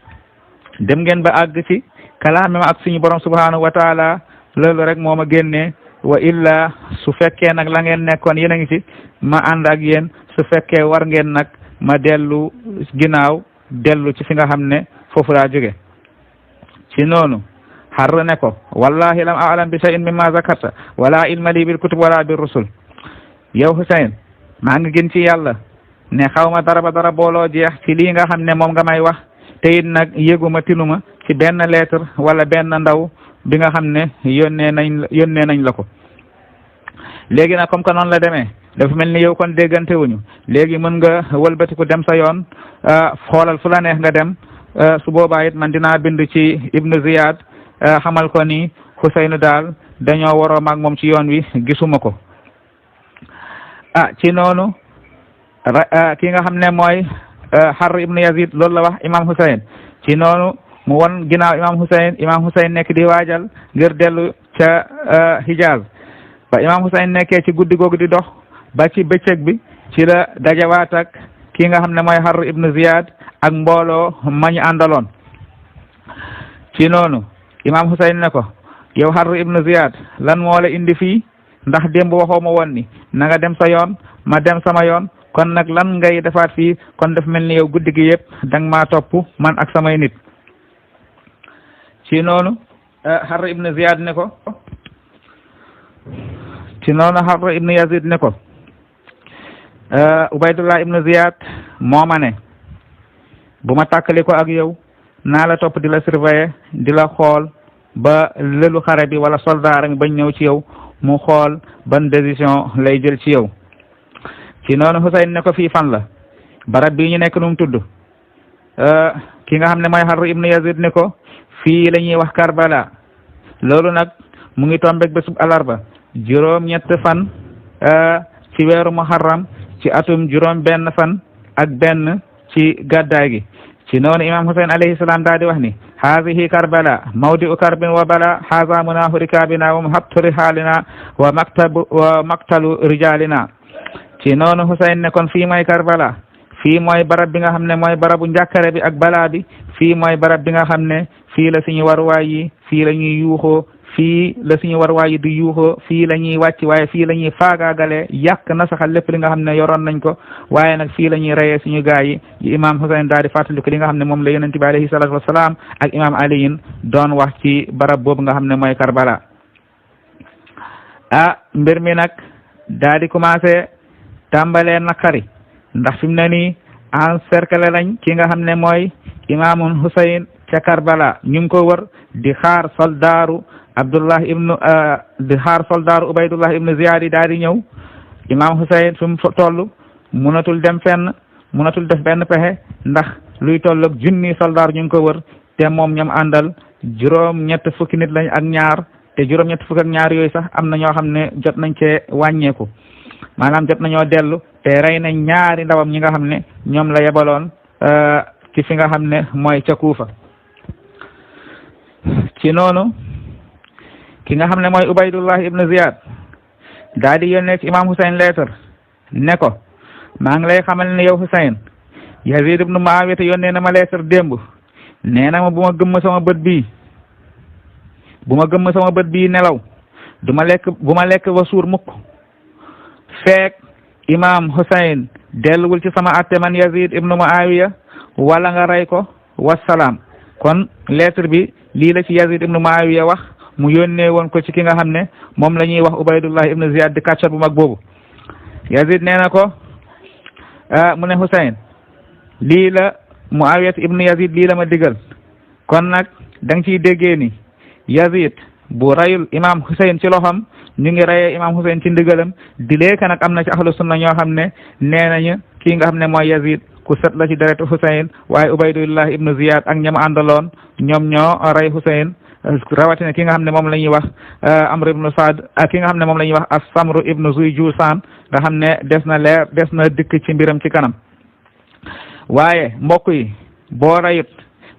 dem ngeen ba àgg ci kalaame ma ak suñu borom subhanahu wa taala loolu rek moo ma génnee wa illa su fekkee nag la ngeen nekkoon yéen a ngi ci ma ànd ak yéen su fekkee war ngeen nag ma dellu ginnaaw dellu ci fi nga xam ne foofu laa jóge ci noonu Harr ne ko wallahi lam a'lam bi shay'in mimma zakarta wala ilma li bil kutub wala bir rusul yow Hussein maa ngi gën ci yàlla ne xaw ma dara ba dara booloo jeex ci lii nga xam ne moom nga may wax te it nag yëguma tinuma ci benn lettre wala benn ndaw bi nga xam ne yónnee nañ la ko léegi nag comme que noonu la demee dafa mel ni yow kon déggante wuñu léegi mën nga wëlbatiku dem sa yoon xoolal fu la neex nga dem su boobaa it man dinaa bind ci Ibnu Ziyad xamal ko ni Hussein daal dañoo waroo maag moom ci yoon wi gisuma ko ci noonu ki nga xam ne mooy Harr ibnu Yazid loolu la wax imam Hussein ci noonu mu won ginnaaw imam Hussein nekk di waajal ngir dellu ca Hijaz ba imam Hussein nekkee ci guddi googu di dox ba ci bëccëg bi ci la dajawaat ak ki nga xam ne mooy Harr ibnu Ziyad ak mbooloo mañu àndaloon ci noonu imam Hussein ne ko yow Harr ibn Ziyad lan moo la indi fii ndax démb waxoo ma woon ni na nga dem sa yoon ma dem sama yoon kon nag lan ngay defaat fii kon daf mel ni yow guddi gi yëpp danga maa topp man ak samay nit ci noonu Harr ibn Ziyad ne ko ci noonu Harr ibn Yazid ne ko Ubaydullah ibn Ziyad moo ma ne bu ma tàkkali ko ak yow naa la topp di la surveiller di la xool ba lëlu xare bi wala soldat rek bañ ñëw ci yow mu xool ban décision lay jël ci yow ci noonu Husayn ne ko fii fan la barab bii ñu nekk nu mu tudd ki nga xam ne mooy Harr ibn Yazid ne ko fii la ñuy wax Karbala loolu nag mu ngi tombeeg bésub alarba juróom-ñett fan ci weeru Muharram ci atum juróom-benn fan ak benn ci gàddaay gi ci noonu imam Husayn alayhi salaam daal di wax ni haadihi Karbala mawdi'u karbin wa bala haza munaahu rikaabina wa muhabtu rihaalina wa maktalu rijaalina ci noonu Husayn ne kon fii mooy Karbala fii mooy barab bi nga xam ne mooy barabu njàkkare bi ak balaa bi fii mooy barab bi nga xam ne fii la suñu waruwaay yi fii la ñuy yuuxoo fii la suñu waruwaay yi di yuuxoo fii la ñuy wàcc waaye fii la ñuy faagaagale yàq na saxal lépp li nga xam ne yoroon nañ ko waaye nag fii la ñuy reyee suñu gaay yi imam Husayn daal di fàttaliku li nga xam ne moom la yonent bi alayhi salaatu wasalaam ak imam aliyin doon wax ci barab boobu nga xam ne mooy Karbala mbir mi nag daal di commencé tàmbalee naqari ndax fi mu ne nii encerclé lañ ki nga xam ne mooy imaamun Husayn ca Karbala ñu ngi ko wër di xaar soldaaru Ubaydullah ibnu Ziyad daal di ñëw imaam Husayn fi mu toll munatul dem fenn munatul def benn pexe ndax luy tolloog junni soldaar ñu ngi ko wër te moom ñoom àndal juróom-ñett fukki nit lañ ak ñaar te juróom-ñett fukki ak ñaar yooyu sax am na ñoo xam ne jot nañ cee wàññeeku maanaam jot nañoo dellu te rey nañ ñaari ndawam ñi nga xam ne ñoom la yebaloon ci fi nga xam ne mooy ca Kuufa ci noonu ki nga xam ne mooy Ubaydullah ibn Ziyad daal di yónnee ci imam Husayn lettre ne ko maa ngi lay xamal ne yow Husayn Yazid ibn Muawiya yónnee na ma lettre démb nee na ma bu ma gëmm sama bët bii nelaw bu ma lekk ba suur mukk feek imam Husayn delluwul ci sama atte man Yazid ibn Muawiya wala nga rey ko wasalaam kon lettre bi lii la ci Yazid ibn Muawiya wax mu yónnee woon ko ci ki nga xam ne moom la ñuy wax Ubaydullah ibn Ziyad di kàccat bu mag boobu Yazid nee na ko mu ne Husayn lii la Muawiya ibn Yazid lii la ma digal kon nag da nga ciy déggee ni Yazid bu rayul imam Husayn ci loxam ñu ngi rayee imam Husayn ci ndigalam di leeka nag am na ci ahlu sunna ñoo xam ne nee nañu kii nga xam ne mooy Yazid ku set la ci deretu Husayn waaye Ubaydullah ibn Ziyad ak ñam àndaloon ñoom ñoo rey Husayn rawatina ki nga xam ne moom la ñuy wax Amr ibn Saad ak ki nga xam ne moom la ñuy wax as-Samr ibn Zuy Jusaan nga xam ne des na dikk ci mbiram ci kanam waaye mbokk yi boo rayut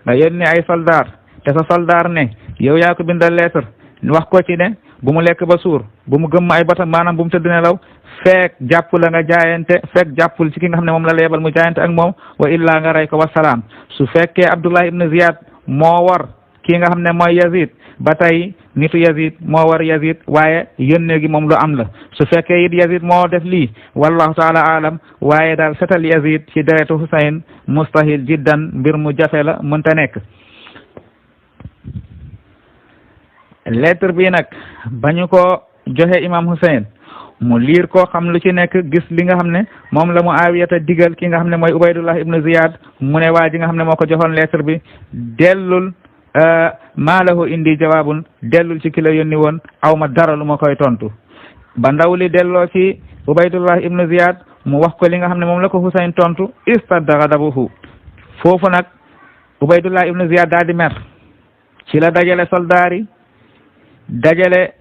nga yónni ay soldaar te sa soldaar ne yow yaa ko bindal lettre wax ko ci ne bu mu lekk ba suur bu mu gëmm ay batam maanaam bu mu tëdd nelaw fekk jàpp la nga jaayante fekk jàppul ci ki nga xam ne moom la yebal mu jaayante ak moom wa illaa nga rey ko wasalaam su fekkee Abdullah ibn Ziyad moo war ki nga xam ne mooy Yazid ba tey nitu Yazid moo war Yazid waaye yónnee gi moom lu am la su fekkee it Yazid moo def lii wallahu taala alam waaye daal setal Yazid ci deretu Husayn mustahil jiddan mbir mu jafe la mënta nekk lettre bi nag bañu ko joxe imam Husayn mu liir ko xam lu ci nekk gis li nga xam ne moom la Muawiyata digal ki nga xam ne mooy Ubaydullah ibn Ziyad mu ne waa ji nga xam ne moo ko joxoon lettre bi dellul maa lahu indi jawaabun dellul ci ki la yónni woon aw ma dara lu ma koy tontu ba ndaw li delloo ci Ubaydullah ibn Ziyad mu wax ko li nga xam ne moom la ko Husayn tontu istadda ghadabuhu foofu nag Ubaydullah ibn Ziyad daal di mer ci la dajale soldaar yi dajale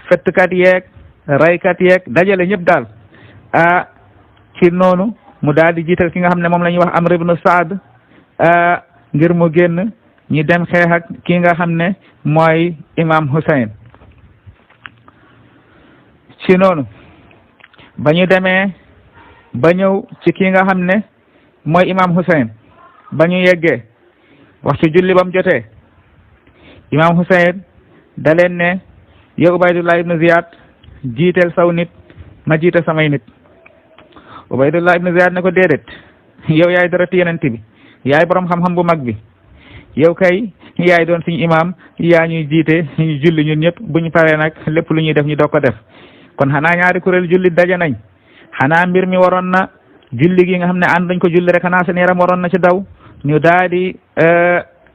fettkat yeeg raykat yeeg dajale ñëpp daal ci noonu mu daal di jiital ki nga xam ne moom la ñuy wax Amr ibn Saad ngir mu génn ñi dem xeex ak ki nga xam ne mooy imam Husayn ci noonu ba ñu demee ba ñëw ci ki nga xam ne mooy imam Husayn ba ñu yeggee waxtu julli bam jotee imam Husayn da leen ne yow Ubaydullah ibnu Ziyad jiiteel saw nit ma jiite samay nit. Ubaydullah ibnu Ziyad ne ko déedéet yow yaay dara yonent bi yaay borom xam-xam bu mag bi yow kay yaay doon suñu imaam yaa ñuy jiite ñu julli ñun ñëpp bu ñu paree nag lépp lu ñuy def ñu doog ko def kon xanaa ñaari kuréel julli daje nañ xanaa mbir mi waroon na julli gi nga xam ne ànd dañ ko julli rek xanaa seen yaram waroon na ci daw ñu daal di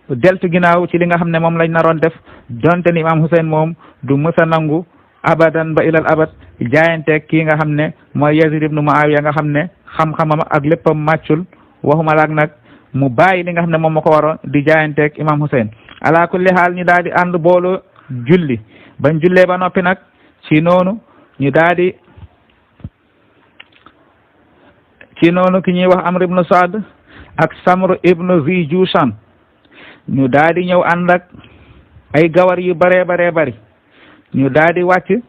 deltu ginnaaw ci li nga xam ne moom lañ naroon def donte ni imaam Hussein moom du mësa nangu abadan ba ilal abad jaayanteeg kii nga xam ne mooy Yazid ibnu Muawiya nga xam ne xam-xamam ak léppam màccul waxuma laak nag mu bàyyi li nga xam ne moom ma ko waroon di jaayanteeg imaam Hussein ala kulli xaal ñu daal di ànd boolu julli bañ jullee ba noppi nag ci noonu ñu daal di ci noonu ki ñuy wax Amr ibnu Saad ak Samr ibnu Zi Jushan ñu daal di ñëw ànd ak ay gawar yu baree bari ñu daal di wàcc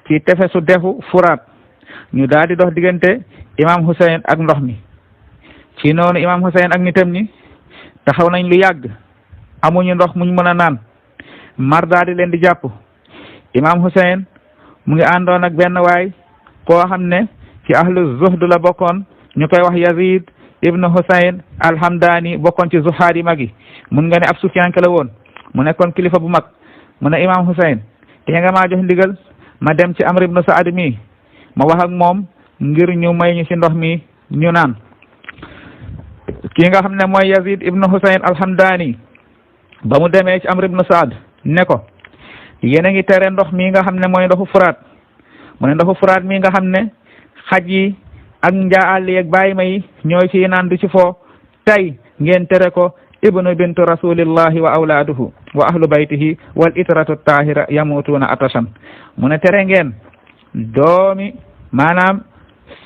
ci tefesu dexu Furaat ñu daal di dox diggante imam Hussein ak ndox mi ci noonu imam Hussein ak nitam ñi taxaw nañ lu yàgg amuñu ndox muñ mën a naan mar daal di leen di jàpp imam Hussein mu ngi àndoon ak benn waay koo xam ne ci ahlu zuhd la bokkoon ñu koy wax Yazid ibnu Hussein alhamdani bokkoon ci zuhaad yi mag yi mun nga ne ab sufiyanke la woon mu nekkoon kilifa bu mag mu ne imam Hussein te nga maa jox ndigal ma dem ci Amr ibnu Saad mi ma wax ak moom ngir ñu may ñu ci ndox mi ñu naan kii nga xam ne mooy Yazid ibnu Hussein alhamdani ba mu demee ci Amr ibnu Saad ne ko yéen a ngi tere ndox mi nga xam ne mooy ndoxu Furaat mu ne ndoxu Furaat mi nga xam ne xaj yi ak njaa àll yeeg bàyyi ma yi ñooy ci naan du ci foo tey ngeen tere ko ibnu bintu rasulillahi wa awlaaduhu wa ahlu baytihi wal itratu tahira yamutuuna atashan mu ne tere ngeen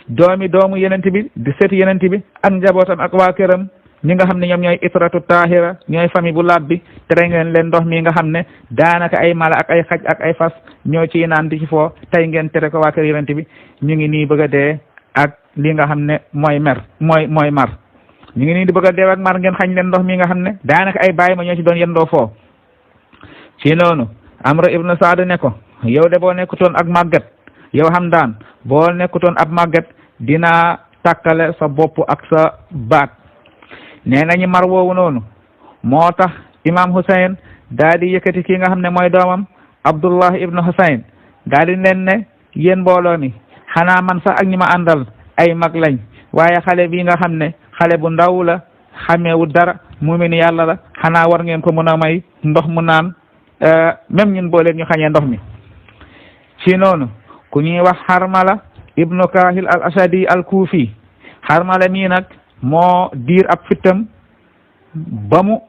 doomu yenent bi di seti yenent bi ak njabootam ak waa këram ñi nga xam ne ñoom ñooy itratu tahira ñooy famille bu laab bi tere ngeen leen ndox mi nga xam ne daanaka ay mala ak ay xaj ak ay fas ñoo ci naan di ci foo tey ngeen tere ko waa kër yenent bi ñu ngi nii bëgg a dee ak li nga xam ne mooy mar ñu ngi nii di bëgg a dee ak mar ngeen xañ leen ndox mi nga xam ne daanaka ay bàyyi ma ñoo ci doon yendoo foo ci noonu Amr ibnu Saad ne ko yow de boo nekkutoon ak màggat yow Hamdaan boo nekkutoon ab màggat dinaa takkale sa bopp ak sa baat nee nañu mar woowu noonu moo tax imam Hussein daal di yëkkati kii nga xam ne mooy doomam Abdullah ibnu Hussein daal di leen ne yéen mbooloo mi xanaa man sax ak ñi ma àndal ay mag lañ waaye xale bii nga xam ne xale bu ndaw la xameewu dara mumin yàlla la xanaa war ngeen ko mën a may ndox mu naan même ñun boo leen ñu xañee ndox mi ci noonu ku ñuy wax Harmala ibnu Kahil al Asadi al Kufi Harmala mii nag moo diir ab fittam ba mu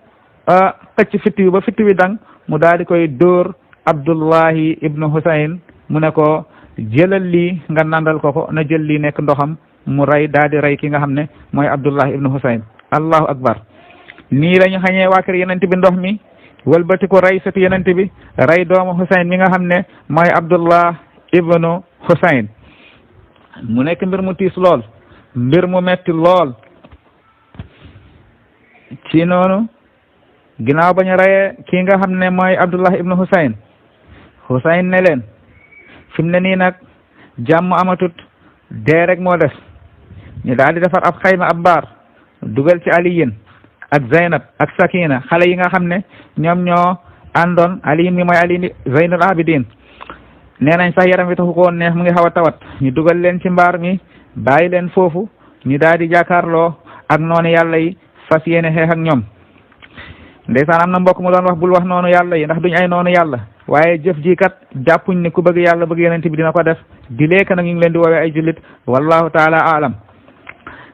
xëcc fitt wi ba fitt wi dang mu daal di koy dóor Abdullahi ibnu Hussein mu ne ko jëlal lii nga nandal ko na jël lii nekk ndoxam mu rey daal di rey ki nga xam ne mooy Abdullahi ibnu Hussein allahu akbar nii la ñu xañee waa kër yenent bi ndox mi wëlbati ko rey sëtu yenent bi rey doomu Hussein mi nga xam ne mooy Abdullah ibnu Hussein mu nekk mbir mu tiis lool mbir mu metti lool ci noonu ginnaaw bañu reyee kii nga xam ne mooy Abdullah ibnu Hussein Hussein ne leen fi mu ne nii nag jàmm amatut dee rek moo des ñu daal di defar ab xayma ab baar dugal ci Aliyin ak Zeynab ak Sakina xale yi nga xam ne ñoom ñoo àndoon Aliyin mi mooy Ali Zeynul Abidin nee nañ sax yaram wi taxu ko woon neex mu ngi xaw a tawat ñu dugal leen ci mbaar mi bàyyi leen foofu ñu daal di jàkkaarloo ak noonu yàlla yi fas yéene xeex ak ñoom ndeysaan am na mbokk mu doon wax bul wax noonu yàlla yi ndax duñ ay noonu yàlla waaye jëf ji kat jàppuñ ne ku bëgg yàlla bëgg yeneen bi dina ko def di lekk nag ñu ngi leen di woowee ay jullit wallahu taala alam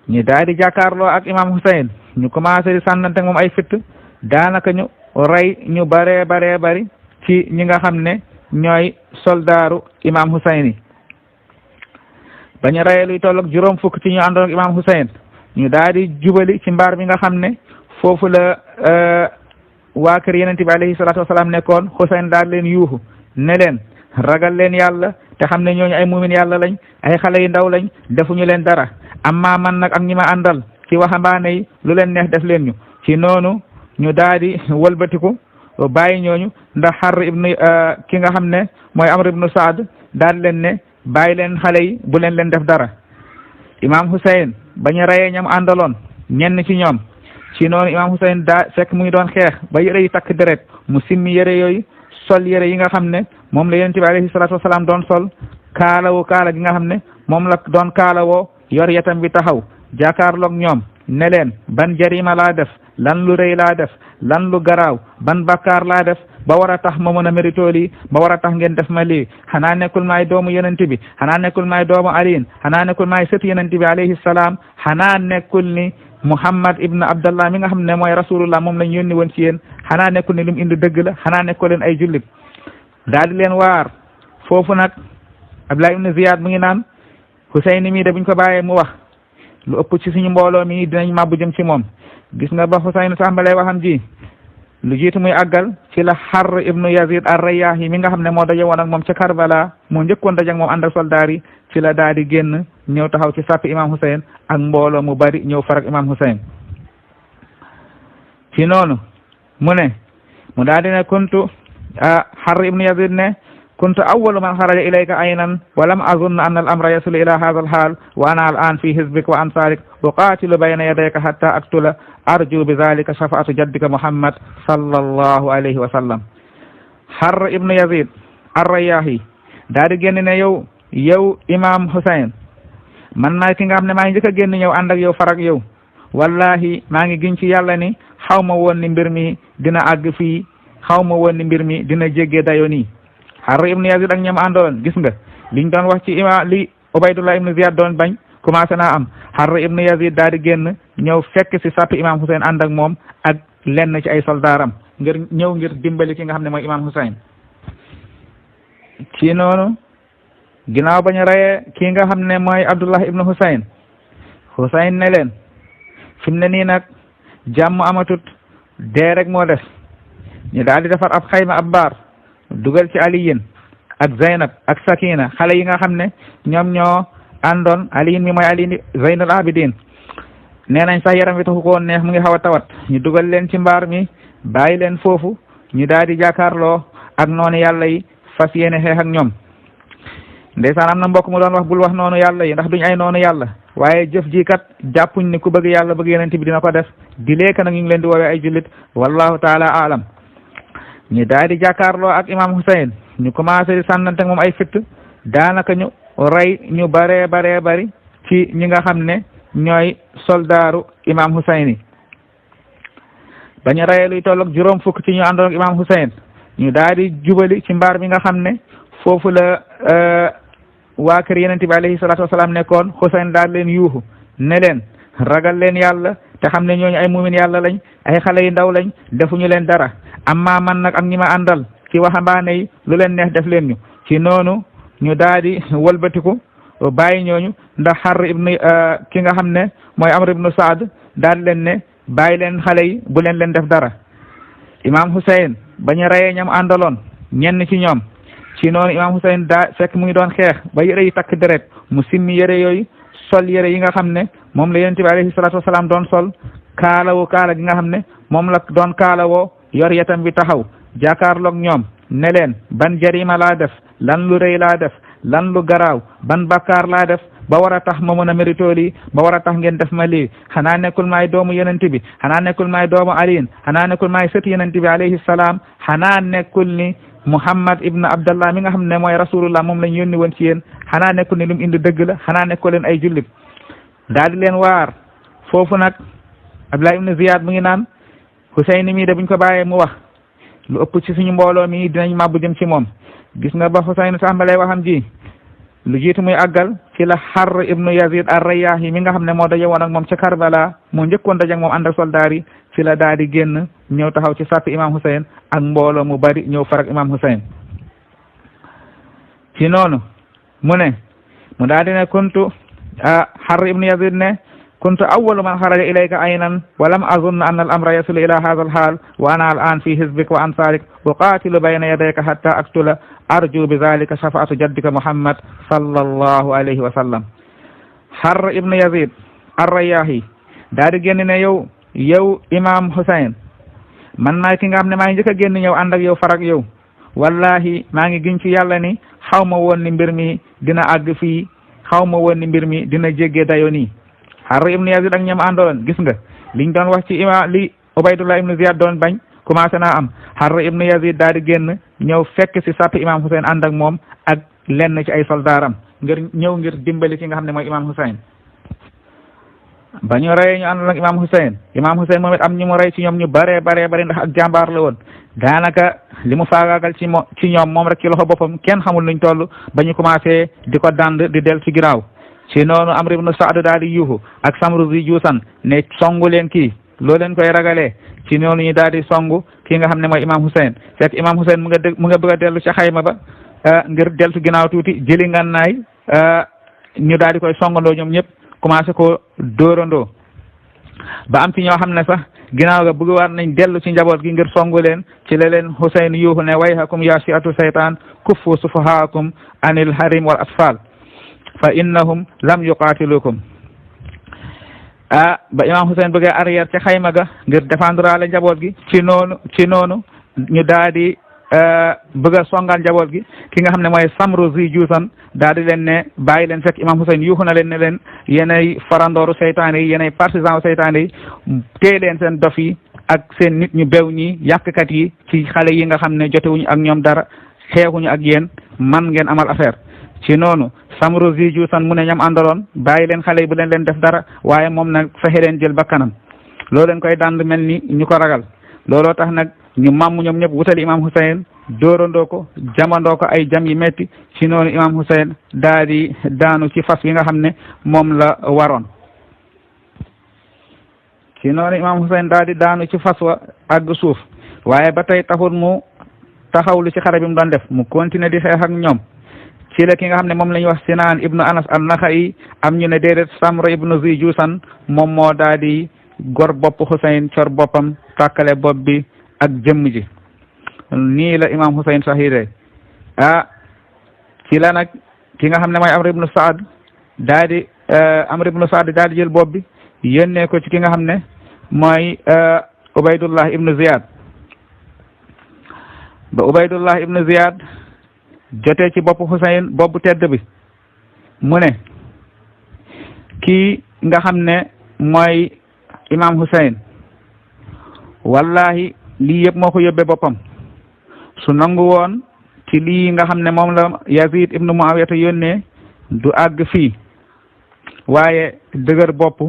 ñu daal di jàkkaarloo ak imam Hussein ñu commencé di sànnante moom ay fitt daanaka ñu rey ñu baree bari ci ñi nga xam ne ñooy soldaaru imam Hussein yi ba ñu reyee luy toll ak juróom fukk ci ñu àndoon ak imam Hussein ñu daal di jubali ci mbaar bi nga xam ne foofu la waa kër yenente bi alayhi salaatu wasalaam nekkoon Hussein daal leen yuuxu ne leen ragal leen yàlla te xam ne ñooñu ay mumin yàlla lañ ay xale yu ndaw lañ defuñu leen dara amma man nag ak ñi ma àndal ci waxambaane yi lu leen neex def leen ñu ci noonu ñu daal di wëlbatiku bàyyi ñooñu ndax Harr ibnu ki nga xam ne mooy Amr ibnu Saad daal leen ne bàyyi leen xale yi bu leen def dara. Imam Hussein bañu rayee ñam àndaloon ñenn ci ñoom ci noonu Imam Hussein daa fekk mu ngi doon xeex ba yëre yi takk deret mu simmi yëre yooyu sol yëre yi nga xam ne moom la yonent bi alayhi salaatu wasalaam doon sol kaalawu kaala gi nga xam ne moom la doon kaalawoo yor yatam bi taxaw jàkkaarloog ñoom ne leen ban jarima laa def lan lu rëy laa def lan lu garaaw ban bakkaar laa def ba war a tax ma mën a mérito lii ba war a tax ngeen def ma lii xanaa nekkul maay doomu yonent bi xanaa nekkul maay doomu aliin xanaa nekkul maay sët yonent bi alayhi salaam xanaa nekkul ni Muhammad ibn Abdallah mi nga xam ne mooy rasulullah moom lañ yónni woon ci yéen xanaa nekkul ni lu mu indi dëgg la xanaa nekkul leen ay jullit daal di leen waar foofu nag Abdullah ibn Ziyad mu ngi naan Hussein mii de buñ ko bàyyee mu wax lu ëpp ci suñu mbooloo mi dinañ màbbu jëm ci moom gis nga ba Hussein tàmbalee waxam ji lu jiitu muy àggal ci la Harr ibnu Yazid ar-Rayyahi mi nga xam ne moo daje woon ak moom ca Karbala moo njëkkoon daje ak moom ànd ak soldaar yi ci la daal di génn ñëw taxaw ci sàppi imam Hussein ak mbooloo mu bari ñëw farak imam Hussein ci noonu mu ne mu daal di ne kuntu Harr ibnu Yazid ne kuntu awwalu man xaraja ilayka aynan wa lam azunna anna al amra yasulu ila hadha al hal wa ana al an fi hizbik wa ansarik uqatilu bayna yadayka hatta aktula arju bi dhalika shafaatu jaddika Muhammad sallallahu alayhi wa sallam. Harr ibnu Yazid ar-Rayyahi daal di génn ne yow imam Hussein man maay ki nga xam ne maa ngi njëkk a génn ñëw ànd ak yow farak yow wallahi maa ngi giñ ci yàlla ni xaw ma woon ni mbir mi dina àgg fii xaw ma woon ni mbir mi dina jéggee dayo nii. Harr ibnu Yazid ak ñam àndoon gis nga liñ doon wax ci li Ubaydullah ibnu Ziyad doon bañ commencé naa am. Harr ibnu Yazid daal di génn ñëw fekk si sàpp imam Hussein ànd ak moom ak lenn ci ay soldaaram ngir dimbali ki nga xam ne mooy imam Hussein ci noonu ginnaaw bañu rayee kii nga xam ne mooy Abdullah ibnu Hussein ne leen fi mu ne nii nag jàmm amatut dee rek moo des ñu daal di defar ab xayma ab baar dugal ci Aliyin ak Zaynab ak Sakina xale yi nga xam ne ñoom ñoo àndoon Aliyin mi mooy Ali Zaynul Abidin nee nañ sax yaram wi taxu ko woon neex mu ngi xaw a tawat ñu dugal leen ci mbaar mi bàyyi leen foofu ñu daal di jàkkaarloo ak noonu yàlla yi fas yéene xeex ak ñoom ndeysaan am na mbokk mu doon wax bul wax noonu yàlla yi ndax duñ ay noonu yàlla waaye jëf ji kat jàppuñ ni ku bëgg yàlla bëgg yonent bi dina ko def di leeka nag ñu ngi leen di woowee ay jullit wallahu taala alam ñu daal di jàkkaarloo ak imam Hussein ñu commencé di sànnante moom ay fitt daanaka ñu rey ñu baree bari ci ñi nga xam ne ñooy soldaaru imam Hussein yi bañu reyee luy tolloog juróom fukk ci ñu àndoon ak imam Hussein ñu daal di jubali ci mbaar mi nga xam ne foofu la waa kër yonent bi alayhi salaatu wasalaam nekkoon Hussein daal leen yuuxu ne leen ragal leen yàlla te xam ne ñooñu ay mumin yàlla lañ ay xale yu ndaw lañ defuñu leen dara amma man nag ak ñi ma àndal ci waxambaane yi lu leen neex def leen ñu ci noonu ñu daal di wëlbatiku bàyyi ñooñu ndax Harr ibnu ki nga xam ne mooy Amr ibnu Saad daal leen ne bàyyi leen xale yi bu leen def dara imam Hussein bañu rayee ñam àndaloon ñenn ci ñoom ci noonu imam Hussein daa fekk mu ngi doon xeex ba yëre yi takk deret mu simmi yëre yooyu sol yëre yi nga xam ne moom la yonent bi alayhi salaatu wasalaam doon sol kaalawu kaala gi nga xam ne moom la doon kaalawoo yor yatam bi taxaw jàkkaarloog ñoom ne leen ban jarima laa def lan lu rëy laa def lan lu garaaw ban bakkaar laa def ba war a tax ma mën a mérito lii ba war a tax ngeen def ma lii xanaa nekkul maay doomu yonent bi xanaa nekkul maay doomu aliin xanaa nekkul maay sët yonent bi alayhi salaam xanaa nekkul ni Muhammad ibn Abdallah mi nga xam ne mooy rasulullah moom lañ yónni woon ci yéen xanaa nekkul ni lu mu indi dëgg la xanaa nekkul leen ay jullit daal di leen waar foofu nag Abdullah ibn Ziyad mu ngi naan Hussein mii de buñ ko bàyyee mu wax lu ëpp ci suñu mbooloo mi dinañ màbbu jëm ci moom gis nga ba Hussein tàmbalee waxam ji lu jiitu muy àggal ci la Harr ibnu Yazid ar-Rayyahi mi nga xam ne moo daje woon ak moom ca Karbala moo njëkkoon daje ak moom ànd ak soldaar yi ci la daal di génn ñëw taxaw ci sàppi imam Hussein ak mbooloo mu bari ñëw farak imam Hussein ci noonu mu daal di ne kuntu Harr ibnu Yazid ne kuntu awwalu man xaraja ilayka aynan wa lam azunna anna al amra yasulu ila hadha al hal wa ana al an fi hizbik wa ansarik uqatilu bayna yadayka hatta aktula arju bi dhalika shafaatu jaddika Muhammad sallallahu alayhi wa sallam. Harr ibnu Yazid ar-Rayyahi daal di génn ne yow imam Hussein man maay ki nga xam ne maa ngi njëkk a génn ñëw ànd ak yow farak yow wallahi maa ngi giñ ci yàlla ni xaw ma woon ni mbir mi dina àgg fii xaw ma woon ni mbir mi dina jéggee dayo nii. Harr ibnu Yazid ak ñoom àndaloon gis nga liñ doon wax ci li Ubaydullah ibnu Ziyad doon bañ commencé naa am. Harr ibnu Yazid daal di génn ñëw fekk si sàpp imam Hussein ànd ak moom ak lenn ci ay soldaaram ngir dimbali ki nga xam ne mooy imam Hussein. ba ñu reyee ñu àndoon ak imam Hussein moom it am ñu mu rey ci ñoom ñu baree ndax ak jàmbaar la woon daanaka li mu faagaagal ci ñoom moom rek ci loxo boppam kenn xamul nuñ toll ba ñu commencé di ko dand di del ci ginnaaw. ci noonu Amr ibnu Saad daal di yuuxu ak Samru zi Juusan ne songu leen kii loo leen koy ragalee ci noonu ñu daal di songu kii nga xam ne mooy imam Hussein fekk imam Hussein mu nga bëgg a dellu ci xayma ba ngir deltu ginnaaw tuuti jëli ngànnaay ñu daal di koy songandoo ñoom ñëpp commencé ko dóorandoo ba am ci ñoo xam ne sax ginnaaw ga bëgg war nañ dellu ci njaboot gi ngir songu leen ci la leen Hussein yuuxu ne wayhakum ya shi'atu saytaan kuffu sufahaakum anil harim wal atfal fa innahum lam yuqatilukum ba imam Hussein bëggee arrière ci xayma ga ngir défendre ale njaboot gi ci noonu ñu daal di bëgg a songal njaboot gi ki nga xam ne mooy Samru zi Juusan daal di leen ne bàyyi leen fekk imam Hussein yuuxu na leen ne leen yéenay farandooru seytaane yi yéenay partisan seytaane yi téye leen seen dof yi ak seen nit ñu bew ñi yàqkat yi ci xale yi nga xam ne jotewuñu ak ñoom dara xeexuñu ak yéen man ngeen amal affaire. ci noonu Samru zi Juusan mu ne ñam àndaloon bàyyi leen xale yi bu leen def dara waaye moom nag fexe leen jël bakkanam loo leen koy dand mel ni ñu ko ragal looloo tax nag ñu màmm ñoom ñëpp wutali imam Hussein dóorandoo ko jamandoo ko ay jam yi metti ci noonu imam Hussein daal di daanu ci fas wi nga xam ne moom la waroon. ci noonu imam Hussein daal di daanu ci fas wa àgg suuf waaye ba tey taxul mu taxawlu ci xare bi mu doon def mu continuer di xeex ak ñoom. ci la ki nga xam ne moom la ñuy wax Sinaan ibnu Anas an-Naxa'i am ñu ne déedéet Samra ibnu zi Juusan moom moo daal di gor bopp Hussein cor boppam tàkkale bopp bi ak jëmm ji nii la imam Hussein shahide ci la nag ki nga xam ne mooy Amr ibnu Saad daal di jël bopp bi yónnee ko ci ki nga xam ne mooy Ubaydullah ibnu Ziyad ba Ubaydullah ibnu Ziyad jotee ci bopp Hussein boppu tedd bi mu ne kii nga xam ne mooy imam Hussein wallahi lii yëpp moo ko yóbbee boppam su nangu woon ci lii nga xam ne moom la Yazid ibnu Muawiyata yónnee du àgg fii waaye dëgër bopp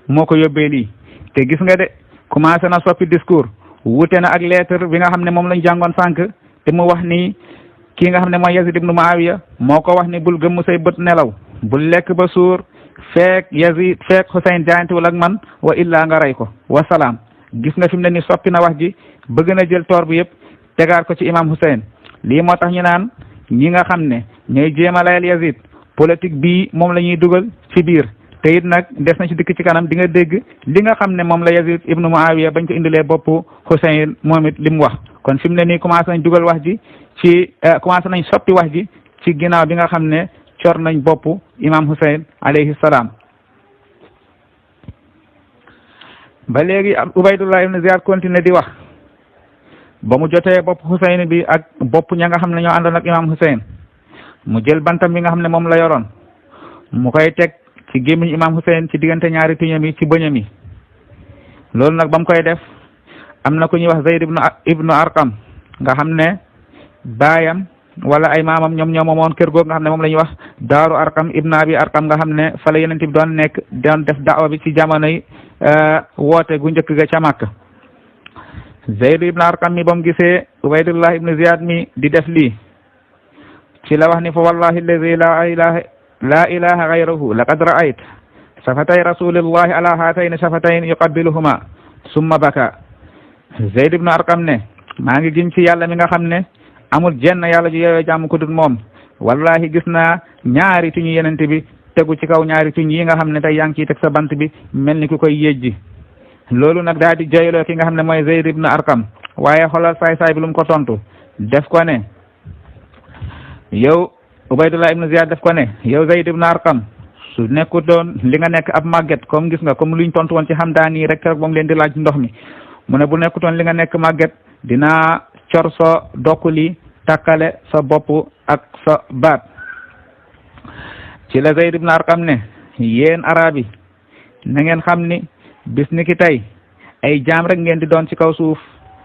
moo ko yóbbee lii te gis nga de commencé na soppi discours wute na ak lettre bi nga xam ne moom lañ jàngoon sànq te mu wax ni kii nga xam ne mooy Yazid ibnu Muawiya moo ko wax ni bul gëmm say bët nelaw bul lekk ba suur feek Hussein jaayantewul ak man wa illa nga rey ko wasalaam gis nga fi mu ne ni soppi na wax ji bëgg na jël toor bi yëpp tegaat ko ci imam Hussein lii moo tax ñu naan ñi nga xam ne ñooy jéem a layal Yazid politique bii moom la ñuy dugal ci biir te it nag des na ci dikk ci kanam di nga dégg li nga xam ne moom la Yazid ibnu Muawiya bañ ko indilee boppu Hussein moom it li mu wax kon fi mu ne nii commencé nañ dugal wax ji ci commencé nañ soppi wax ji ci ginnaaw bi nga xam ne cor nañ boppu imam Hussein alayhi salaam. ba léegi Ubaydullah ibn Ziyad continué di wax ba mu jotee bopp Hussein bi ak bopp ña nga xam ne ñoo àndoon ak imam Hussein mu jël bantam bi nga xam ne moom la yoroon mu koy teg ci gémmiñ imam Hussein ci diggante ñaari tuñam yi ci bëñam yi loolu nag ba mu koy def am na ku ñuy wax Zayd ibnu Arqam nga xam ne baayam wala ay maamam ñoom ñoo moomoon kër googu nga xam ne moom la ñuy wax daaru Arqam ibnu abi Arqam nga xam ne fa la yonent bi doon nekk doon def daawa bi ci jamonoy woote gu njëkk ga ca Makka. Zayd ibnu Arqam mi ba mu gisee Ubaydullah ibnu Ziyad mi di def lii ci la wax ni fa wallahi allazi la ilaha gayruhu laqad ra'ayt shafatay rasulillahi ala hatayni shafatayn yuqabbiluhuma summa baka. Zayd ibnu Arqam ne maa ngi giñ ci yàlla mi nga xam ne amul jenn yàlla ju yeewee jàmm ku dul moom wallahi gis naa ñaari tuñu yenente bi tegu ci kaw ñaari tuñ yi nga xam ne tey yaa ngi ciy teg sa bant bi mel ni ku koy yejji loolu nag daal di joyloo ki nga xam ne mooy Zayd ibnu Arqam waaye xoolal saay-saay bi lu mu ko tontu def ko ne yow Ubaydullah ibnu Ziyad def ko ne yow Zayd ibnu Arqam su nekku doon li nga nekk ab màgget comme gis nga comme luñ tontu woon ci Hamdaani rek rek moom leen di laaj ndox mi mu ne bu nekkutoon li nga nekk màgget dinaa cor so dokk li takkale sa bopp ak sa baat. ci la Zayd ibn Arqam ne yéen arab yi na ngeen xam ni bis ni ki tey ay jaam rek ngeen di doon ci kaw suuf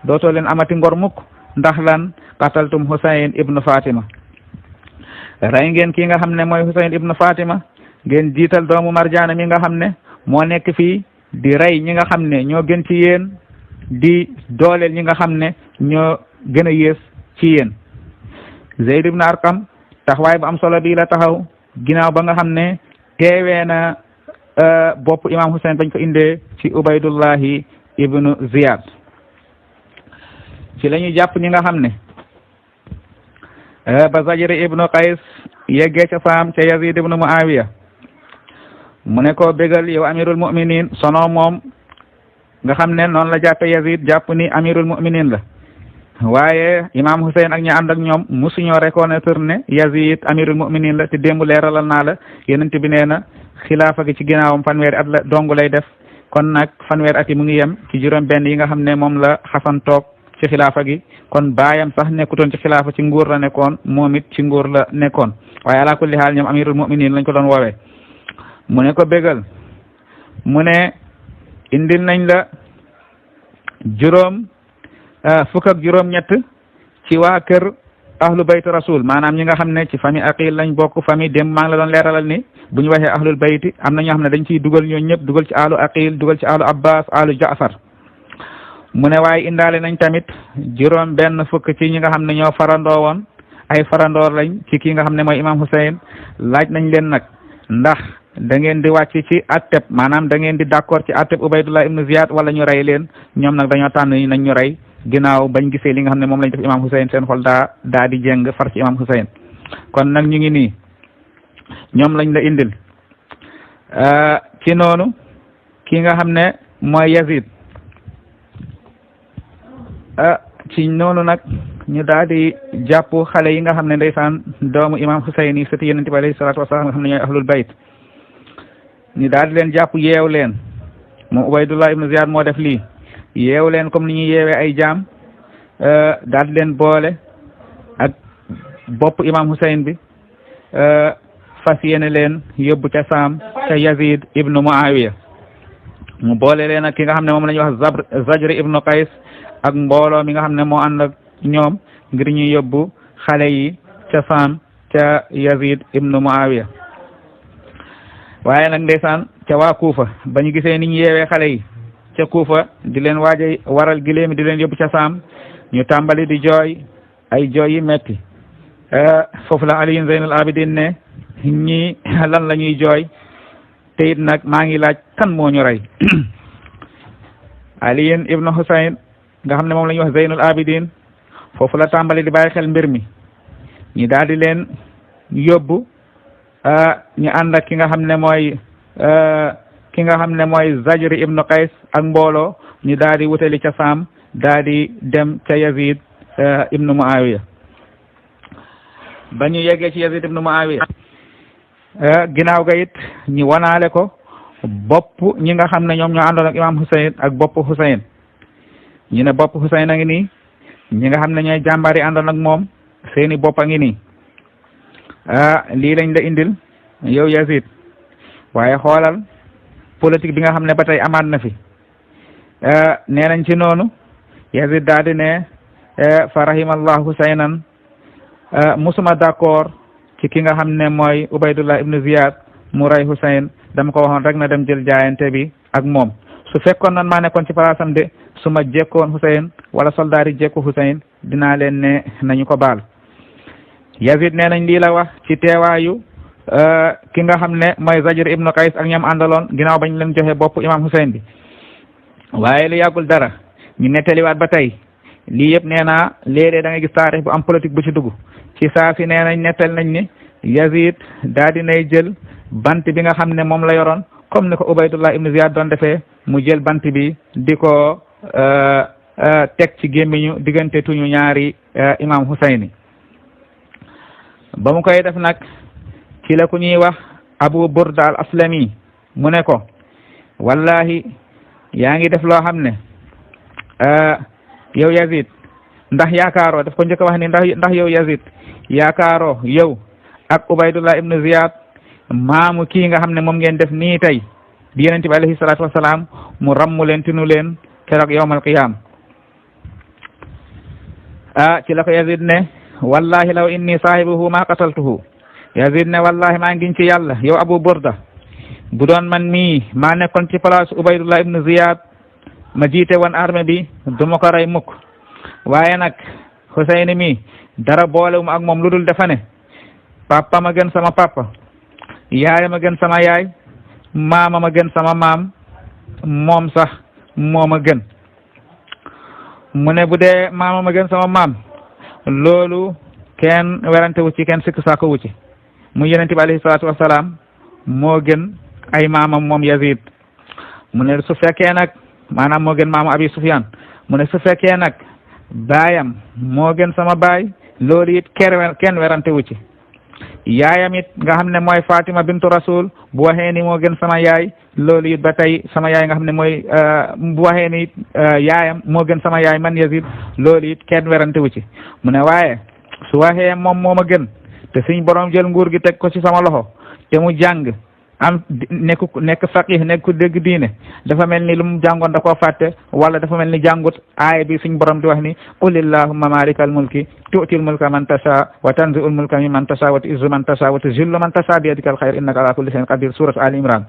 dootoo leen amati ngor mukk ndax lan qataltum Husayn ibnu Fatima rey ngeen kii nga xam ne mooy Husayn ibnu Fatima ngeen jiital doomu Marjaana mi nga xam ne moo nekk fii di rey ñi nga xam ne ñoo gën ci yéen di dooleel ñi nga xam ne ñoo gën a yées ci yéen. Zayd ibn Arqam taxawaay bu am solo bii la taxaw ginnaaw ba nga xam ne teewee na bopp imam Husayn bañ ko indee ci Ubaydullahi ibnu Ziyad. ci la ñuy jàpp ñi nga xam ne ba Zajri ibnu Qays yeggee ca faam ca Yazid ibnu Muawiya mu ne ko bégal yow amirul mu'minin sono moom nga xam ne noonu la jàppe Yazid jàpp ni amirul mu'minin la waaye imam Husayn ak ñi ànd ak ñoom musuñoo reconnaître ne Yazid amirul mu'minin la te démb leeralal naa la yonent bi nee na xilaafa gi ci ginnaawam fanweeri at la dong lay def kon nag fanweeri at yi mu ngi yem ci juróom benn yi nga xam ne moom la Xasan toog ci xilaafa gi kon baayam sax nekkutoon ci xilaafa ci nguur la nekkoon moom it ci nguur la nekkoon waaye ala kulli haal ñoom amirul mu'minin lañ ko doon woowee mu ne ko bégal mu ne indil nañ la fukk ak juróom ñett ci waa kër ahlu bayt rasul maanaam ñi nga xam ne ci famille aqil lañ bokk famille dem maa ngi la doon leeralal ni bu ñu waxee ahlul bayti am na ñoo xam ne dañ ciy dugal ñoo ñëpp dugal ci ahlu aqil dugal ci ahlu abbas ahlu jaafar mu ne waaye indaale nañ tamit juróom benn fukk ci ñi nga xam ne ñoo farandoo woon ay farandoor lañ ci kii nga xam ne mooy imam Husayn laaj nañ leen nag ndax da ngeen di wàcc ci atteb maanaam da ngeen di d'accord ci atteb Ubaydullah ibnu Ziyad wala ñu rey leen ñoom nag dañoo tànn ni nañ ñu rey ginnaaw bañ gisee li nga xam ne moom lañ def imam Husayn seen xol daa di jéng far ci imam Husayn kon nag ñu ngi nii ñoom lañ la indil ci noonu ki nga xam ne mooy Yazid ci noonu nag ñu daal di jàpp xale yi nga xam ne ndeysaan doomu imam Husayn yi sëti yonent bi alayhi salaatu wasalaam nga xam ne ñooy ahlul bayt ñu daal di leen jàpp yeew leen moom Ubaydullah ibnu Ziyad moo def lii yeew leen comme ni ñuy yeewee ay jaam daal di leen boole ak bopp imam Husayn bi fas yéene leen yóbbu ca Saam ca Yazid ibnu Muawiya mu boole leen ak ki nga xam ne moom la ñuy wax Zajri ibnu Qays ak mbooloo mi nga xam ne moo ànd ak ñoom ngir ñu yóbbu xale yi ca Saam ca Yazid ibnu Muawiya waaye nag ndeysaan ca waa Kuufa ba ñu gisee ni ñu yeewee xale yi ca Kuufa di leen waaje waral giléemi di leen yóbbu ca Saam ñu tàmbali di jooy ay jooy yi metti foofu la Aliyu Zeynul Abidin ne ñii lan la ñuy jooy te it nag maa ngi laaj kan moo ñu rey Aliyu ibnu Husayn nga xam ne moom la ñuy wax Zeynul Abidin foofu la tàmbali di bàyyi xel mbir mi ñu daal di leen yóbbu ñu ànd ak ki nga xam ne mooy Zajri ibnu Qays ak mbooloo ñu daal di wutali ca Saam daal di dem ca Yazid ibnu Muawiya ba ñu yeggee ci Yazid ibnu Muawiya ginnaaw ga it ñu wanaale ko bopp ñi nga xam ne ñoom ñoo àndoon ak imam Husayn ak bopp Husayn ñu ne bopp Husayn a ngi nii ñi nga xam ne ñooy jàmbaar yi àndoon ak moom seeni bopp a ngi nii lii lañ la indil yow Yazid waaye xoolal politique bi nga xam ne ba tey amaat na fi nee nañ ci noonu Yazid daal di ne fa rahimallahu Husaynan musuma d'accord ci ki nga xam ne mooy Ubaydullah ibnu Ziyad mu rey Husayn dama ko waxoon rek na dem jël jaayante bi ak moom su fekkoon nan maa nekkoon ci palaasam de su ma jekkoon Husayn wala soldaar yi jekku Husayn dinaa leen ne nañu ko baal Yazid nee nañ lii la wax ci teewaayu ki nga xam ne mooy Zajr ibnu Qays ak ñoom àndaloon ginnaaw bañ leen joxe bopp imam Husayn bi waaye lu yàggul dara ñu nettaliwaat ba tey lii yëpp nee naa léeg-léeg da nga gis taarix bu am politique bu ci dugg ci saa si nee nañ nettal nañ ni Yazid daa dinay jël bant bi nga xam ne moom la yoroon comme ni ko Ubaydullah ibnu Ziyad doon defee mu jël bant bi di ko teg ci gémmiñu diggante tuñu ñaari imam Husayni ba mu koy def nag ci la ku ñuy wax Abu Burda al Aslami mu ne ko wallahi yaa ngi def loo xam ne yow Yazid ndax yaakaaroo daf ko njëkk a wax ni ndax yow Yazid yaakaaroo yow ak Ubaydullah ibnu Ziyad maamu kii nga xam ne moom ngeen def nii tey di yonent bi alayhi salaatu wasalaam mu rammu leen tinu leen keroog yawmal qiyaam ci la ko Yazid ne wallahi law inni saahibuhu ma qataltuhu Yazid ne wallahi maa ngi ci yàlla yow Abu Burda bu doon man mii maa nekkoon ci place Ubaydullah ibnu Ziyad ma jiite woon armée bi du ma ko rey mukk waaye nag Husayn mi dara boolewuma ak moom lu dul dafa ne papa ma gën sama papa yaay ma gën sama yaay maama ma gën sama maam moom sax moo ma gën mu ne bu dee maama ma gën sama maam loolu kenn werante wu ci kenn sikk saako wu ci mu yonent bi alayhi salaatu wasalaam moo gën ay maamam moom Yazid mu ne su fekkee nag maanaam moo gën maamu Abi Sufyan mu ne su fekkee nag baayam moo gën sama baay loolu it kenn werante wu ci yaayam it nga xam ne mooy Fatima bintu Rasul bu waxee ni moo gën sama yaay loolu it ba tey sama yaay nga xam ne mooy bu waxee ni yaayam moo gën sama yaay man Yazid loolu it kenn werante wu ci mu ne waaye su waxee moom moo ma gën te suñ borom jël nguur gi teg ko ci sama loxo te mu jàng am nekk faqih nekk ku dégg diine dafa mel ni lu mu jàngoon da koo fàtte wala dafa mel ni jàngut aaya bi suñ borom di wax ni qul illahumma malikal mulki tu'til mulka man tasha wa tanzi'ul mulka mimman tasha wa tu'izzu man tasha wa tuzillu man tasha bi yadikal khayr innaka ala kulli shay'in qadir surat Ali Imran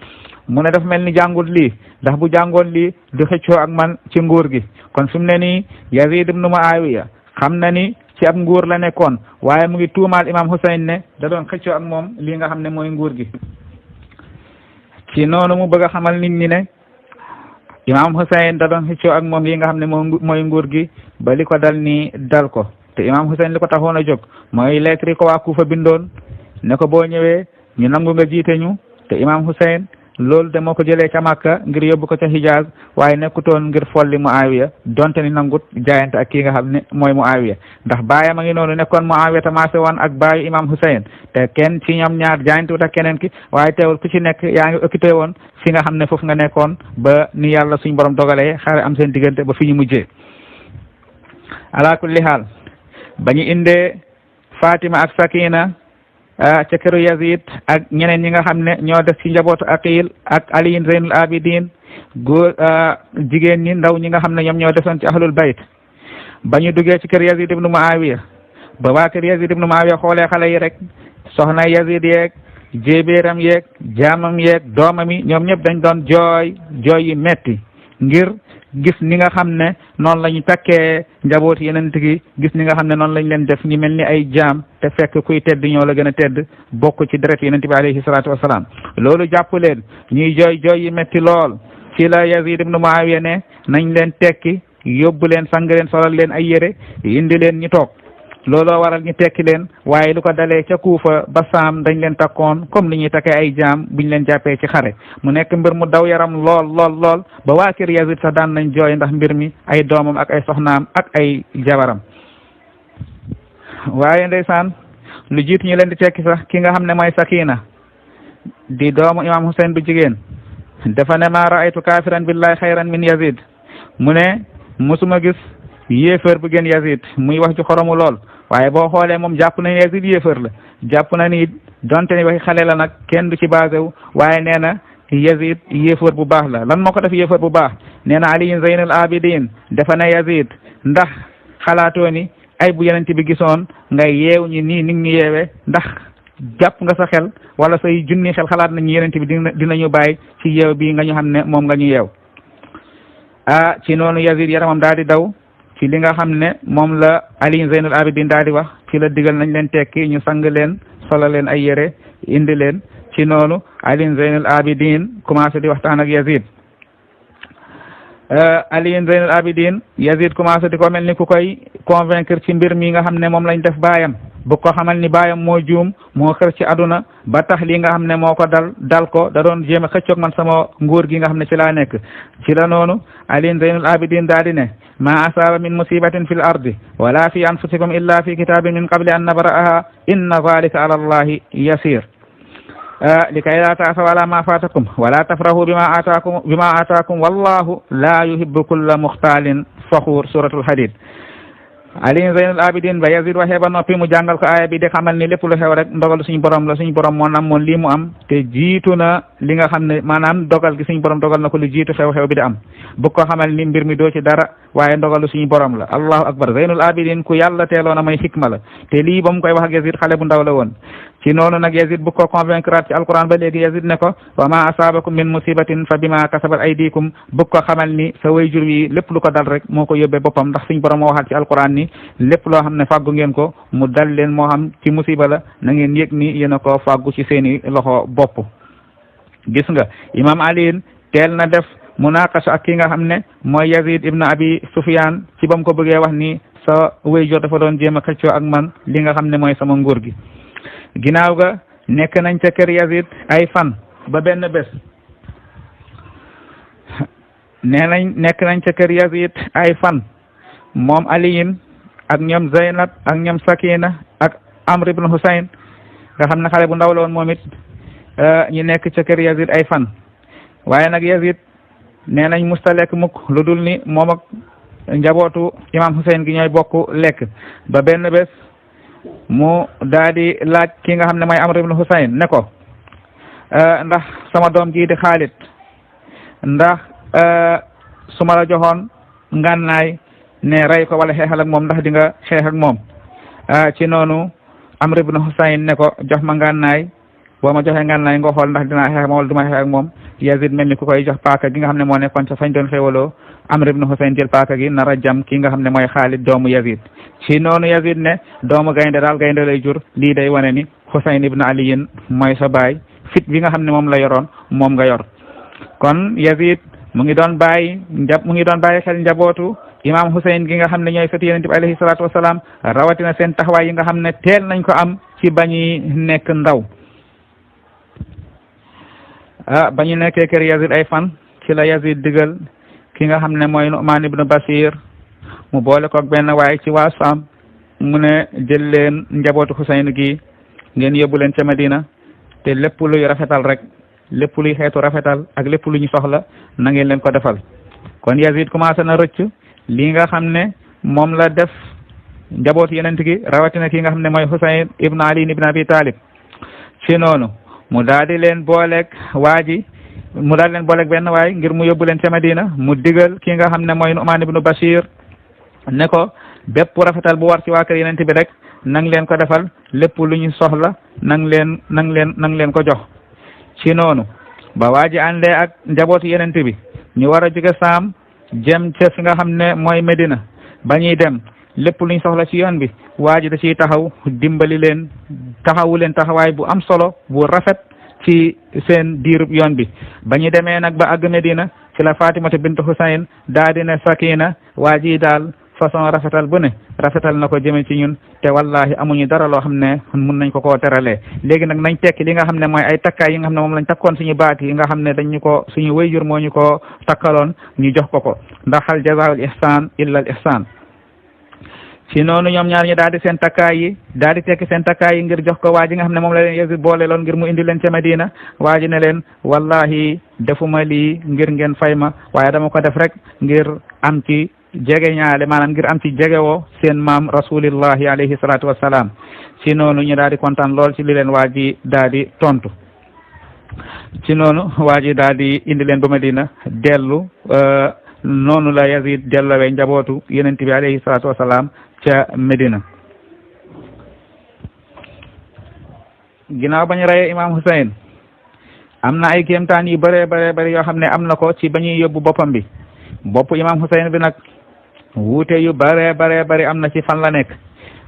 mu ne dafa mel ni jàngut lii ndax bu jàngoon lii du xëccoo ak man ci nguur gi kon fi mu ne nii Yazid ibnu Muawiya xam na ni ci ab nguur la nekkoon waaye mu ngi tuumaal imam Husayn ne da doon xëccoo ak moom lii nga xam ne mooy nguur gi ci noonu mu bëgg a xamal nit ñi ne imam Husayn da doon xëccoo ak moom lii nga xam ne mooy nguur gi ba li ko dal nii dal ko te imam Husayn li ko taxoon a jóg mooy lettre ko waa Kufa bindoon ne ko boo ñëwee ñu nangu nga jiite ñu te imam Husayn loolu de moo ko jëlee ca Makka ngir yóbbu ko ca Hijaz waaye nekkutoon ngir folli Muawiya donte ni nangut jaayante ak kii nga xam ne mooy Muawiya ndax baayam a ngi noonu nekkoon Muawiya tamaase woon ak baayu imam Husayn te kenn ci ñoom ñaar jaayante wut ak keneen ki waaye teewul ku ci nekk yaa ngi occupé woon fi nga xam ne foofu nga nekkoon ba ni yàlla suñ borom dogalee xare am seen diggante ba fi ñu mujjee ala kulli haal ba ñu indee Fatima ak Sakina ca këru Yazid ak ñeneen ñi nga xam ne ñoo def ci njabootu Aqil ak Ali Zeynul Abidin góor jigéen ñi ndaw ñi nga xam ne ñoom ñoo desoon ci ahlul bayt ba ñu duggee ci kër Yazid ibnu Muawiya ba waa kër Yazid ibnu Muawiya xoolee xale yi rek soxna Yazid yeeg jéebéeram yeeg jaamam yeeg doomam yi ñoom ñëpp dañ doon jooy yi metti ngir gis ni nga xam ne noonu la ñu takkee njabooti yeneen gi gis ni nga xam ne noonu lañ leen def ñu mel ni ay jaam te fekk kuy tedd ñoo la gën a tedd bokk ci deret yeneen bi alayhi salaatu wasalaam loolu jàpp leen ñuy jooy yi metti lool ci la Yazid ibnu Muawiya ne nañ leen tekki yóbbu leen sang leen solal leen ay yére indi leen ñu toog looloo waral ñu tekki leen waaye lu ko dalee ca Kuufa ba Saam dañ leen takkoon comme li ñuy takkee ay jaam buñ leen jàppee ci xare mu nekk mbir mu daw yaram lool ba waa kër Yazid sax daan nañ jooy ndax mbir mi ay doomam ak ay soxnaam ak ay jabaram waaye ndeysaan lu jiitu ñu leen di tekki sax ki nga xam ne mooy Sakina di doomu imam Husayn bu jigéen dafa ne ma raaytu kafiran billahi xayran min Yazid mu ne musuma gis yéefar bu gën Yazid muy wax ci xoromu lool waaye boo xoolee moom jàpp na Yazid yéefar la jàpp na ni donte ni waxi xale la nag kenn du ci basé wu waaye nee na Yazid yéefar bu baax la lan moo ko def yéefar bu baax nee na Ali Zeynul Abidin dafa ne Yazid ndax xalaatoo ni ay bu yenente bi gisoon nga yeew ñi nii ñu yeewee ndax jàpp nga sa xel wala say junni xel xalaat nañu yenente bi dinañu bàyyi ci yeew bii nga ñu xam ne moom nga ñu yeew ci noonu Yazid yaramam daal di daw ci li nga xam ne moom la Ali Zeynul Abidin daal di wax ci la digal nañ leen tekki ñu sang leen solo leen ay yére indi leen ci noonu Ali Zeynul Abidin commencé di waxtaan ak Yazid Ali Zeynul Abidin Yazid commencé di ko mel ni ku koy convaincre ci mbir mi nga xam ne moom lañ def baayam bu ko xamal ni baayam moo juum moo xër ci aduna ba tax li nga xam ne moo ko dal ko da doon jéem a xëccoog man sama nguur gi nga xam ne ci laa nekk ci la noonu Ali Zeynul Abidin daal di ne ma asaaba min musibatin fi l ardi wala fi anfusikum illa fi kitabin min qabli an nabra'aha inna dhalika ala allahi yasir likay la ta'saw ala ma fatakum wala tafrahu bima ataakum wallahu la yuhibbu kulla mukhtalin fakhur suratul hadid Ali Zeynul Abidin ba Yazid waxee ba noppi mu jàngal ko aaya bi di xamal ni lépp lu xew rek ndogal suñu borom la, suñu borom moo nam moon lii mu am te jiitu na li nga xam ne maanaam dogal gi suñu borom dogal na ko lu jiitu xew-xew bi di am. bu ko xamal ni mbir mi doo ci dara waaye ndogalu suñu borom la. allahu akbar. Zeynul Abidin ku yàlla teeloon a may xikma la te lii ba mu koy wax ak Yazid xale bu ndaw la woon. ci noonu nag Yazid bu ko convaincre ci alquran ba léegi Yazid ne ko wa ma asabakum min musibatin fa bima kasabat aydikum bu ko xamal ni sa wayjur wi lépp lu ko dal rek moo ko yóbbee boppam ndax suñu borom moo waxaat ci alquran ni lépp loo xam ne fàggu ngeen ko mu dal leen moo xam ci musiba la na ngeen yëg ni yéen a ko fàggu ci seeni loxo bopp. gis nga imam Ali teel na def munaqasha ak ki nga xam ne mooy Yazid ibn Abi Sufyan ci ba mu ko bëggee wax ni sa wayjur dafa doon jéem a xëccoo ak man li nga xam ne mooy sama nguur gi. ginnaaw ga nekk nañ ca kër Yazid ay fan ba benn bés nekk nañ ca kër Yazid ay fan moom Aliyin ak ñoom Zeynab ak ñoom Sakina ak Amr ibn Husayn nga xam ne xale bu ndaw la woon moom it ñu nekk ca kër Yazid ay fan waaye nag Yazid nee nañ musta lekk mukk lu dul ni moom ak njabootu imam Husayn gi ñooy bokk lekk ba benn bés mu daal di laaj ki nga xam ne mooy Amr ibn Husayn ne ko ndax sama doom ji di Xaalid ndax su ma la joxoon ngànnaay ne rey ko wala xeexal ak moom ndax di nga xeex ak moom. ci noonu Amr ibn Husayn ne ko jox ma ngànnaay boo ma joxee ngànnaay nga xool ndax dinaa xeex ak moom wala du ma xeex ak moom. Yazid mel ni ku koy jox paaka gi nga xam ne moo nekkoon ca fañ doon xéwaloo Amr ibn Husayn jël paaka gi nar a jam ki nga xam ne mooy Xaalid doomu Yazid. ci noonu Yazid ne doomu gaynde daal gaynde lay jur lii day wane ni Husayn ibn Ali mooy sa baay fit bi nga xam ne moom la yoroon moom nga yor. kon Yazid mu ngi doon bàyyi xel njabootu imam Husayn gi nga xam ne ñooy sëti Yonent bi alayhi salaatu wasalaam rawatina seen taxawaay yi nga xam ne teel nañ ko am ci bañuy nekk ndaw. ba ñu nekkee kër Yazid ay fan ci la Yazid digal ki nga xam ne mooy Nu'man ibn Bashir mu boole koog benn waaye ci waa Saam mu ne jël leen njabootu Husayn gi ngeen yóbbu leen ca Medina te lépp luy rafetal rek lépp luy xeetu rafetal ak lépp lu ñu soxla na ngeen leen ko defal. kon Yazid commencé na rëcc li nga xam ne moom la def njabootu Yonent gi rawatina ki nga xam ne mooy Husayn ibn Ali ibn Abi Talib. ci noonu mu daal di leen booleeg benn waay ngir mu yóbbu leen ca Medina mu digal ki nga xam ne mooy Nu'man ibn Bashir ne ko bépp rafetal bu war ci waa kër Yonent bi rek nang leen ko defal lépp lu ñu soxla nang leen ko jox. ci noonu ba waa ji àndee ak njabootu Yonent bi ñu war a jóge Saam jëm ca fi nga xam ne mooy Medina ba ñuy dem lépp lu ñu soxla ci yoon bi waa ji da ciy taxaw dimbali leen taxawu leen taxawaay bu am solo bu rafet ci seen diirub yoon bi. ba ñu demee nag ba àgg Medina ci la Fatimata bint Husayn daa di ne Sakina waa ji daal façon rafetal bu ne rafetal na ko jëme ci ñun te wallahi amuñu dara loo xam ne mun nañ ko koo teralee. léegi nag nañ tekki li nga xam ne mooy ay takkaay yi nga xam ne moom lañ takkoon suñu baat yi nga xam ne dañ ñu ko suñu wayjur moo ñu ko takkaloon ñu jox ko ndax hal jazaa'ul ihsaan illa al ihsaan. ci noonu ñoom ñaar ñu daal di seen takkaay yi daal di tekki seen takkaay yi ngir jox ko waa ji nga xam ne moom la leen Yazid boole loon ngir mu indi leen ca Medina. waa ji ne leen wallahi defuma lii ngir ngeen fay ma waaye dama ko def rek ngir am ci jege ñaale maanaam ngir am ci jegewoo seen maam rasulillahi alayhi salaatu wassalaam. ci noonu ñu daal di kontaan lool ci li leen waa ji daal di tontu. ci noonu waa ji daal di indi leen ba Medina dellu noonu la Yazid dellowee njabootu Yonent bi alayhi salaatu wassalaam ca Medina. ginnaaw ba ñu reyee imam Husayn am na ay kéemtaan yu bëree yoo xam ne am na ko ci ba ñuy yóbbu boppam bi. bopp imam Husayn bi nag wuute yu bëree am na ci fan la nekk.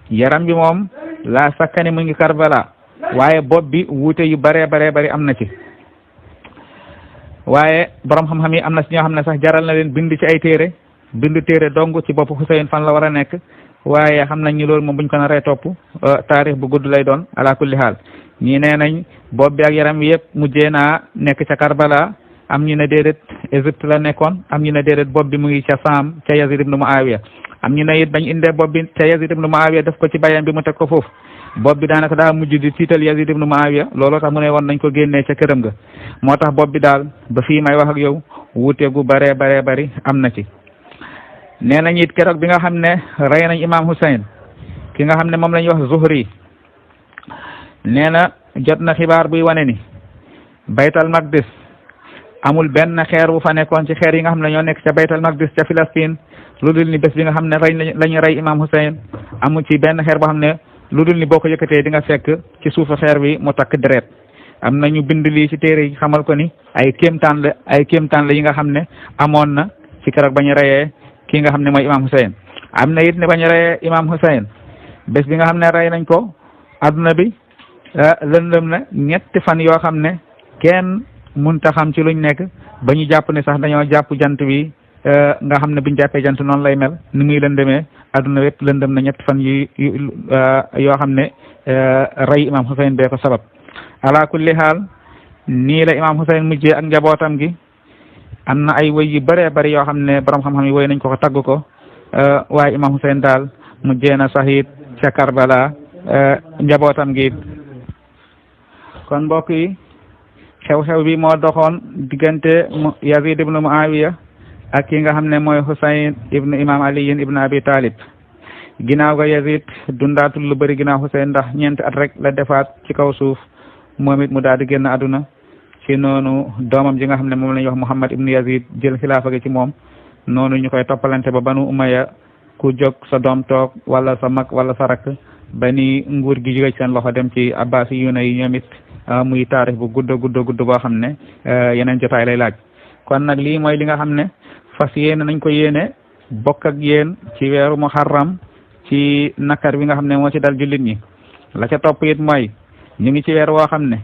yaram bi moom la sakkani mu ngi Karbala waaye bopp bi wuute yu bëree am na ci. waaye borom xam-xam yi am na ci ñoo xam ne sax jaral na leen bind ci ay téere dong ci bopp Husayn fan la war a nekk waaye xam nañ ni loolu moom buñ ko naree topp taarix bu gudd lay doon ala kulli haal. ñii nee nañ bopp bi ak yaram bi yëpp mujjee naa nekk ca Karbala am ñu ne déedéet Égypte la nekkoon am ñu ne déedéet bopp bi mu ngi ca Saam ca Yazid ibn Muawiya am ñu ne it bañ indee bopp bi ca Yazid ibn Muawiya def ko ci bayam bi mu teg ko foofu bopp bi daanaka daa mujj di tiital Yazid ibn Muawiya looloo tax mu ne woon nañ ko génnee ca këram ga moo tax bopp bi daal ba fii may wax ak yow wuute gu bëree bari am na ci. nee nañ it keroog bi nga xam ne rey nañ imam Hussein ki nga xam ne moom la ñuy wax Zuhri nee na jot na xibaar buy wane ni baytal maqdis amul benn xeer bu fa nekkoon ci xeer yi nga xam ne ñoo nekk ca baytal maqdis ca Palestine lu dul ni bés bi nga xam ne la ñu rey imam Hussein amul ci benn xeer boo xam ne lu dul ni boo ko yëkkatee di nga fekk ci suufu xeer bi mu takk deret am na ñu bind lii ci téere yi xamal ko ni ay kéemtaan la yi nga xam ne amoon na ci keroog ba ñu reyee kii nga xam ne mooy imam Hussein am na it ne ba ñu reyee imam Hussein bés bi nga xam ne rey nañ ko adduna bi lëndëm na ñetti fan yoo xam ne kenn munta xam ci luñ nekk ba ñu jàpp ne sax dañoo jàpp jant bi nga xam ne buñ jàppee jant noonu lay mel ni muy lëndëmee adduna wépp lëndëm na ñetti fan yoo xam ne rey imam Hussein bee ko sabab ala kulli xaal nii la imam Hussein mujjee ak njabootam gi am na ay woy yu bëree bëri yoo xam ne borom xam-xam yi woy nañ ko tagg ko waaye imam Hussein daal mujjee na sahid ca Karbala njabootam gi kon mbokk yi xew-xew bi moo doxoon diggante Yazid ibnu Muawiya ak ki nga xam ne mooy Hussein ibnu imam aliyin ibnu abi talib ginnaaw ga Yazid dundaatul lu bëri ginnaaw Hussein ndax ñeenti at rek la defaat ci kaw suuf moom it mu daal di génn àdduna ci noonu doomam ji nga xam ne moom la ñuy wax Muhammad ibnu Yazid jël xilaafa gi ci moom noonu ñu koy toppalante ba banu Umayya ku jóg sa doom toog wala sa mag wala sa rakk ba ni nguur gi jóge ci seen loxo dem ci abbasi yuna yi ñoom it muy taarix bu gudd boo xam ne yeneen jotaay lay laaj kon nag lii mooy li nga xam ne fas yéene nañ ko yéene bokk ak yéen ci weeru muharram ci nakar bi nga xam ne moo ci dal jullit ñi la ca topp it mooy ñu ngi ci weer woo xam ne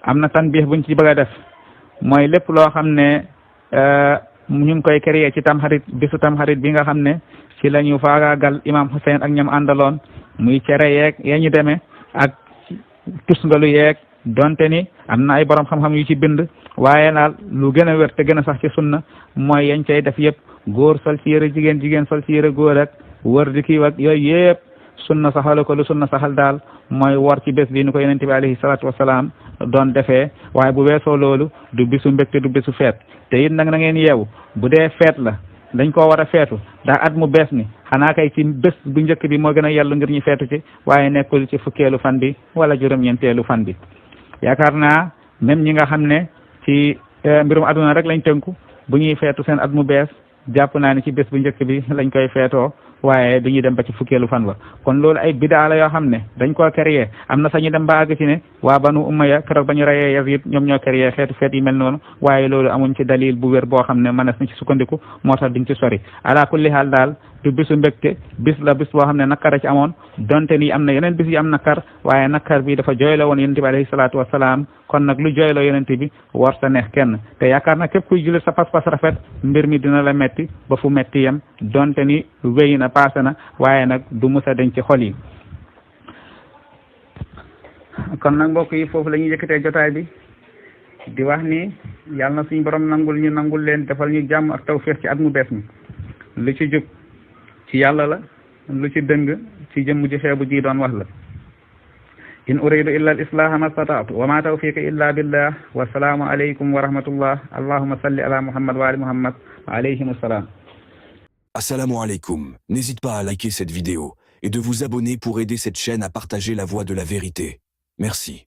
am na tanbih buñ ci bëgg a def mooy lépp loo xam ne ñu ngi koy créer ci tamxarit bisu tamxarit bi nga xam ne ci la ñu faagaagal imam Hussein ak ñam àndaloon muy cere yeeg ya ñu demee ak tusngalu yeeg donte ni am na ay borom xam-xam yu ci bind waaye daal lu gën a wér te gën a sax ci sunna mooy yañ cay def yëpp góor sol ci yëre jigéen sol ci yëre góor ak wër di kii ak yooyu yëpp sunna saxal ko lu sunna saxal daal mooy wor ci bés bi ni ko yonente bi alayhi salaatu wasalaam doon defee waaye bu weesoo loolu du bisu mbégte du bisu feet te it nag na ngeen yeewu bu dee feet la dañ koo war a feetu ndax at mu bees ni xanaa kay ci bés bu njëkk bi moo gën a yellu ngir ñu feetu ci waaye nekkul ci fukkeelu fan bi wala juróom-ñeenteelu fan bi yaakaar naa même ñi nga xam ne ci mbirum aduna rek lañ tënku bu ñuy feetu seen at mu bees jàpp naa ne ci bés bu njëkk bi lañ koy feetoo waaye duñuy dem ba ci fukkeelu fan ba kon loolu ay bidaa la yoo xam ne dañ koo créé am na sañu dem ba àgg ci ne waa banu Umayya keroog ba ñu reyee Yazid ñoom ñoo créé xeetu feet yi mel noonu waaye loolu amuñ ci dalil bu wér boo xam ne mënees na ci sukkandiku moo tax duñ ci sori ala kulli haal daal du bisu mbégte bis la bis boo xam ne nakkar a ci amoon donte ni am na yeneen bis yi am nakkar waaye nakkar bi dafa jooyloo woon yonente bi alayhi salaatu wasalaam kon nag lu jooyloo yonente bi war sa neex kenn te yaakaar na képp kuy jullit sa pas-pas rafet mbir mi dina la metti ba fu metti yem donte ni wéy na passé na waaye nag du musa dañ ci xol yi kon nag mbokk yi foofu la ñuy yëkkatee jotaay bi di wax ni yàlla na suñu borom nangul ñu nangul leen defal ñu jàmm ak tawfiq ci at mu bees mi lu ci jub ci yàlla la lu ci dëng ci jëmm ji xeebu ji doon wax la in uridu illa al islaha ma stata'tu wa ma tawfiqi illa billah wa salaamu alaykum wa rahmatullah allahumma salli ala muhammad wa ali muhammad wa alayhim assalam. Assalamu alaikum. N'hésite pas à liker cette vidéo et de vous abonner pour aider cette chaîne à partager la voix de la vérité. Merci.